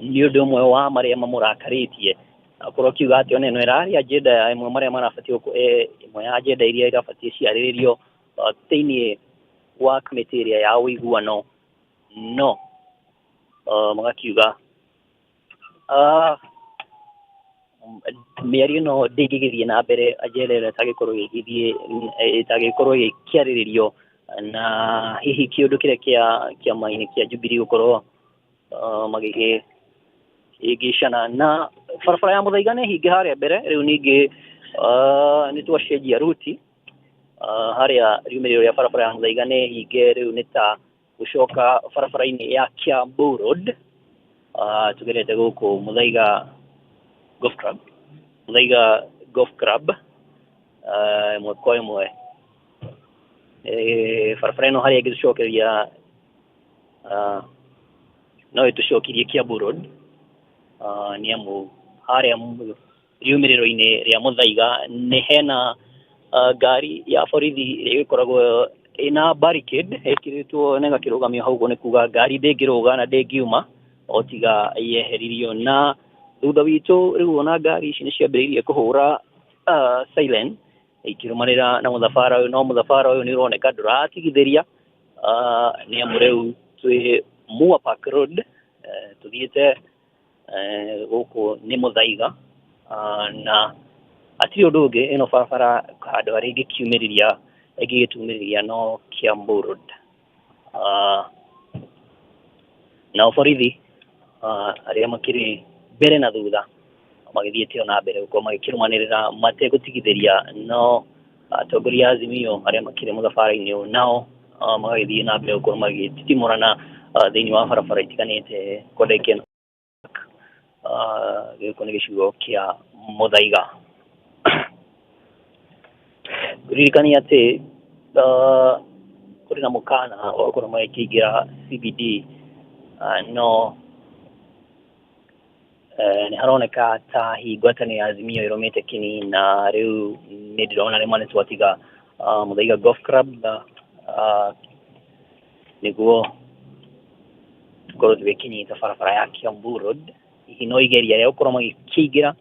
nĩ ũndũ ũmwe wa marĩa mamũrakarĩtie, akorwo akiuga atĩ ona ĩno ĩrarĩ agenda ya ĩmwe marĩa marabatiĩ ĩmwe ya agenda iria irabatiĩ ciarĩrĩrio thĩinĩ wa kamĩtĩ ĩrĩa ya ũiguano, no magakiuga mĩario ĩno ndĩngĩgĩthiĩ na mbere agenda ĩno ĩtangĩkorwo ĩgĩthiĩ ĩtangĩkorwo ĩgĩkĩarĩrĩrio, na hihi kĩũndũ kĩrĩa kĩa kĩama-inĩ kĩa Jubilee gũkorwo magĩkĩhĩngĩcana. Na barabara ya Muthaiga nĩ hinge harĩa mbere, rĩu ningĩ nĩ twacenjia ruti, harĩa riumĩrĩro rĩa barabara ya Muthaiga nĩ hinge, rĩu nĩ ta gũcoka barabara-inĩ ya Kiambu Road, tugerete gũkũ Muthaiga Golf Club, Muthaiga Golf Club, ĩmwe kwa ĩmwe barabara ĩno harĩa ĩngĩtũcokeria no ĩtũcokirie Kiambu Road, nĩ amu harĩa riumĩrĩro-inĩ rĩa Muthaiga nĩ hena ngari ya borithi ĩrĩa ĩgĩkoragwo ĩna barricade ĩkĩrĩtwo na ĩgakĩrũgamio hau ũguo, nĩ kuga ngari ndĩngĩrũga na ndĩngiuma o tiga yeheririo. Na thutha witũ rĩu ona ngari ici nĩ ciambĩrĩirie kũhũra siren ikĩrũmanĩra na mũthabara ũyũ, no mũthabara ũyũ nĩ ũroneka ndũratigithĩria, nĩ amu rĩu twĩ Mua Park Road, tũthiĩte gũkũ nĩ Muthaiga, na hatirĩ ũndũ ũngĩ, ĩno barabara handũ harĩa ĩngĩkiumĩrĩria ĩngĩgĩtumĩrĩria no Kiambu Road. Nao borithi arĩa makĩrĩ mbere na thutha magĩthiĩte o na mbere gũkorwo magĩkĩrũmanĩrĩra mategũtigithĩria, no atongoria a Azimio arĩa makĩrĩ mũthabara-inĩ ũyũ nao magagĩthiĩ na mbere gũkorwo magĩtitimũrana thĩinĩ wa barabara itiganĩte kwa ndagĩka ĩno. Gĩkũ nĩ gĩcigo kĩa Muthaiga. Ririkania atĩ kũrĩ na mũkana wa gũkorwo magĩkĩingĩra CBD, no nĩ haroneka ta hihi ngwatanĩro ya Azimio ĩrũmĩte kini, na rĩu nĩ ndĩrona nĩma nĩ twatiga Muthaiga Golf Club, nĩguo tũkorwo tũgĩkinyita barabara ya Kiambu Road. Hihi no igeria rĩa gũkorwo magĩkĩingĩra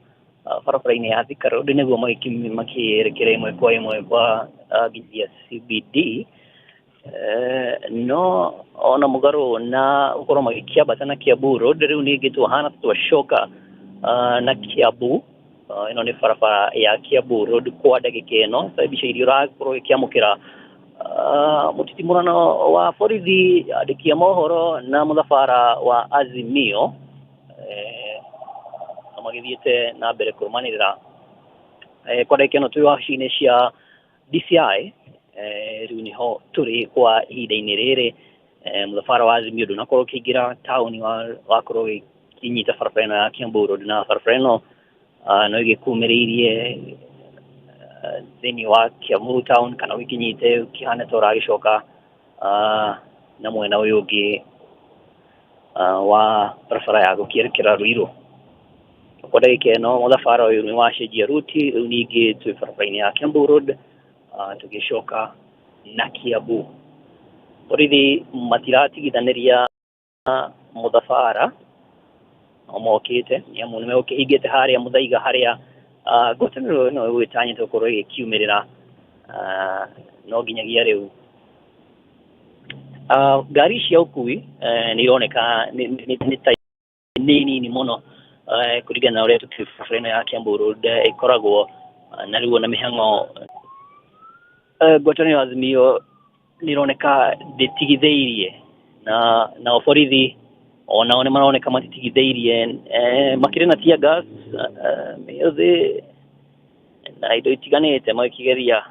barabara-inĩ ya Thika Road nĩguo makĩerekera ĩmwe kwa ĩmwe kwa nginyagia CBD, no ona mũgarũ na gũkorwo magĩkĩambata na Kiambu Road, rĩu ningĩ twahana twacoka na Kiambu. Ĩno nĩ barabara ya Kiambu Road kwa ndagĩka ĩno, ta mbica iria ũrakorwo ũkĩamũkĩra, mũtitimũrano wa borithi, andĩki a mohoro na mũthabara wa Azimio, na magĩthiĩte na mbere kũrũmanĩrĩra. Kwa ndagĩka ĩno twĩ wabici-inĩ cia DCI, rĩu nĩho tũrĩ kwa ihinda-inĩ rĩrĩ. Mũthabara wa Azimio ndũnakorwo ũkĩingĩra taũni, wakorwo ũgĩkinyita barabara ĩno ya Kiambu Road, na barabara ĩno no ĩgĩkumĩrĩirie thĩinĩ wa Kiambu town kana ũgĩkinyite ũkĩhana ta ũragĩcoka na mwena ũyũ ũngĩ wa barabara ya gũkĩerekera Ruiru. Kwa ndagĩka ĩno mũthabara ũyũ nĩ wacenjia ruti, rĩu ningĩ twĩ barabara-inĩ ya Kiambu Road, tũgĩcoka na Kiambu. Borithi matiratigithanĩria mũthabara, no mokĩte nĩ amu nĩ megũkĩhingĩte harĩa Mũthaiga harĩa ngwatanĩro ĩno ĩgũgĩtanyĩtwo gũkorwo ĩgĩkiumĩrĩra, no nginyagia rĩu ngari cia ũkui nĩ ironeka nĩ ta nĩ nini mũno kũringana na ũrĩa tũkĩũĩ barabara ĩno ya Kiambu Road ĩkoragwo na rĩu ona mĩhang'o. Ngwatanĩro ya Azimio nĩ ĩroneka ndĩtigithĩirie, na nao borithi onao nĩ maroneka matitigithĩirie, makĩrĩ na tear gas, mĩũthĩ na indo itiganĩte magĩkĩgeria.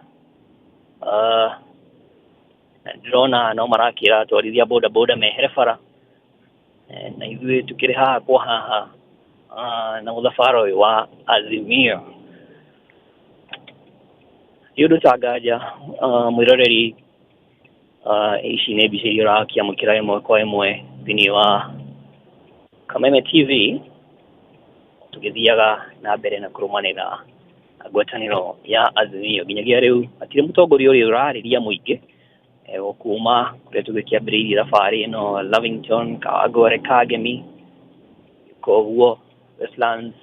Ndĩrona no marakĩra atwarithia boda boda mehere bara, na ithuĩ tũkĩrĩ haha kwa haha na mũthabara ũyũ wa Azimio. Ti ũndũ ta nganja, mwĩroreri, ici nĩ mbica iria ũrakĩamũkĩra ĩmwe kwa ĩmwe thĩinĩ wa Kameme TV, tũgĩthiaga na mbere na kũrũmanĩra na ngwatanĩro ya Azimio. Nginyagia rĩu hatirĩ mũtongoria ũrĩa ũrarĩria mũingĩ kuma kũrĩa tũgĩkĩambĩrĩirie thabarĩ ĩno, Lavington, Kawangware, Kangemi, koguo Westlands,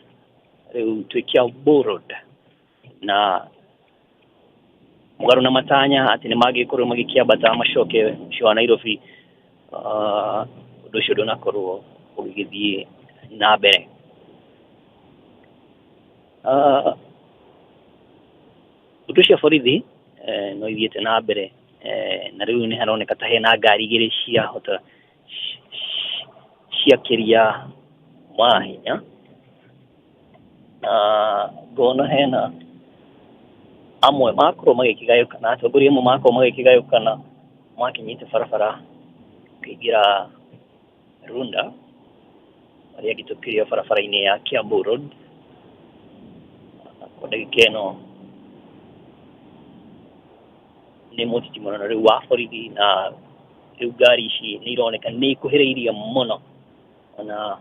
rĩu twĩ Kiambu Road, na mũgarũ na matanya atĩ nĩ mangĩkorwo magĩkĩambata macoke mũciĩ wa Nairobi, ũndũ ũcio ndũnakorwo ũgĩgĩthiĩ na mbere. Mbũtũ cia borithi no ithiĩte na mbere, na rĩu nĩ haroneka ta hena ngari igĩrĩ ciahota ciakĩria mahinya, na ngona hena amwe makorwo magĩkĩgayũkana, atongoria amwe makorwo magĩkĩgayũkana makinyĩte barabara kũingĩra Runda, arĩa angĩ tũkĩrĩ o barabara-inĩ ya Kiambu Road. Kwa ndagĩka ĩno nĩ mũtitimũrano rĩu wa borithi, na rĩu ngari ici nĩ ironeka nĩ ikuhĩrĩirie mũno, ona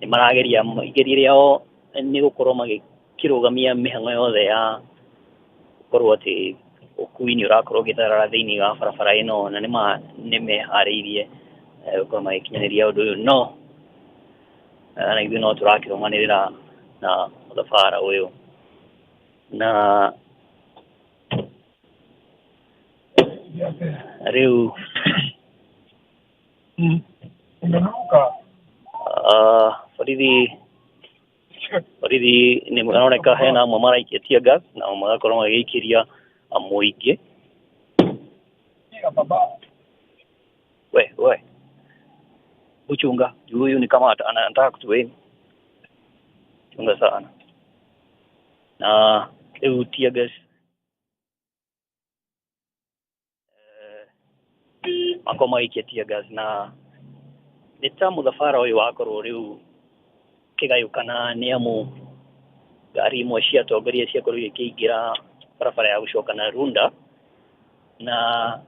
nĩ marageria, igeria rĩao nĩ gũkorwo magĩkĩrũgamia mĩhang'o yothe ya gũkorwo atĩ ũkui nĩ ũrakorwo ũgĩtharara thĩinĩ wa barabara ĩno, na nĩ meharĩirie gũkorwo magĩkinyanĩria ũndũ ũyũ, no na ithuĩ no tũrakĩrũmanĩrĩra na mũthabara ũyũ, na rĩu borithi nĩ maroneka hena amwe maraikia tear gas na magakorwo magĩikĩria mũingĩ. We we uchunga juu huyu ni kama anataka kutueni, chunga sana. Na rĩu tear gas makorwo magĩikia tear gas, na nĩ ta mũthabara ũyũ wakorwo rĩu kĩgayũkana, nĩ amu ngari imwe cia atongoria ciakorwo igĩkĩingĩra barabara ya gũcoka na Runda, na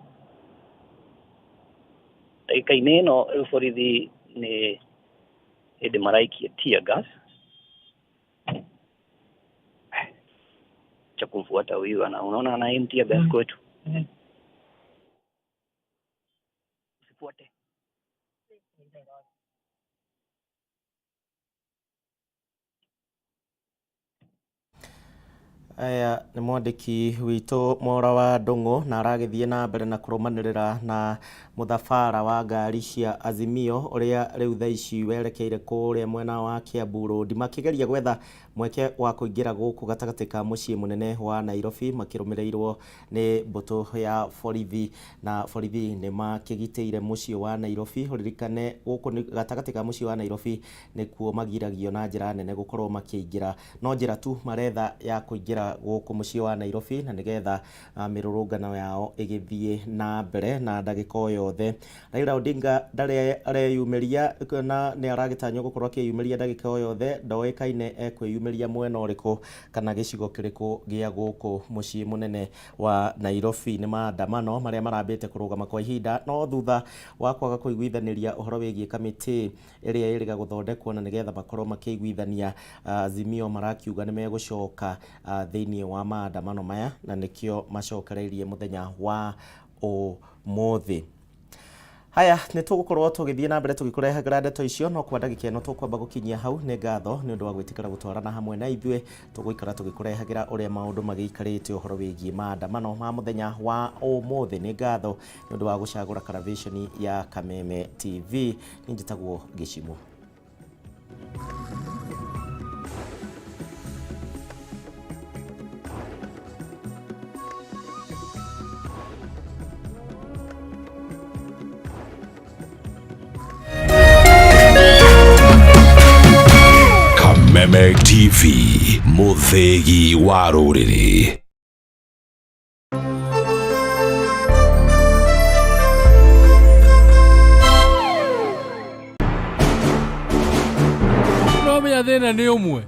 ndagĩka-inĩ ĩno rĩu borithi nĩ hĩndĩ maraikia tear gas. Cha kumfuata huyu ana unaona ana aim tear gas kwetu. Usifuate.
Aya nĩ mwandĩki witũ Mwaũra wa Ndũng'ũ, na aragĩthiĩ na mbere na kũrũmanĩrĩra na mũthabara wa ngari cia Azimio ũrĩa rĩu thaa ici werekeire kũrĩa mwena wa Kiambu Road, makĩgeria gwetha mweke wa kũingĩra gũkũ gatagatĩ ka mũciĩ mũnene wa Nairobi, makĩrũmĩrĩirwo nĩ mbũtũ ya borithi, na borithi nĩ makĩgitĩire mũciĩ wa Nairobi. Ũririkane gũkũ nĩ gatagatĩ ka mũciĩ wa Nairobi nĩkuo magiragio na njĩra nene gũkorwo makĩingĩra, no njĩra tu maretha ya kũingĩra gũcoka gũkũ mũciĩ wa Nairobi na nĩgetha mĩrũrũngano yao ĩgĩthiĩ na mbere na ndagĩka o yothe. Raila Odinga ndarĩ areyumĩria na nĩ aragĩtanywo gũkorwo akĩyumĩria ndagĩka o yothe, ndoĩkaine ekwĩyumĩria mwena ũrĩkũ kana gĩcigo kĩrĩkũ gĩa gũkũ mũciĩ mũnene wa Nairobi. Nĩ maandamano marĩa marambĩte kũrũgama kwa ihinda no thutha wa kwaga kũiguithanĩria ũhoro wĩgiĩ kamĩtĩ ĩrĩa ĩrĩga gũthondekwo na nĩgetha makorwo makĩiguithania, Azimio marakiuga nĩ megũcoka thĩinĩ wa maandamano maya na nĩkĩo macokereirie mũthenya wa ũmũthĩ. Haya, nĩ tũgũkorwo tũgĩthiĩ na mbere tũgĩkũrehagĩra ndeto icio, no kwa ndagĩka ĩno tũkwamba gũkinyia hau. Nĩ ngatho nĩ ũndũ wa gwĩtĩkĩra gũtwarana hamwe na ithuĩ. Tũgũikara tũgĩkũrehagĩra ũrĩa maũndũ magĩikarĩte ũhoro wĩgiĩ maandamano ma mũthenya wa ũmũthĩ. Nĩ ngatho nĩ ũndũ wa gũcagũra karaviceni ya Kameme TV. Niĩ njĩtagwo Gĩcimũ.
Kameme TV, mũthĩgi wa rũrĩrĩ.
No menya thĩna nĩ ũmwe.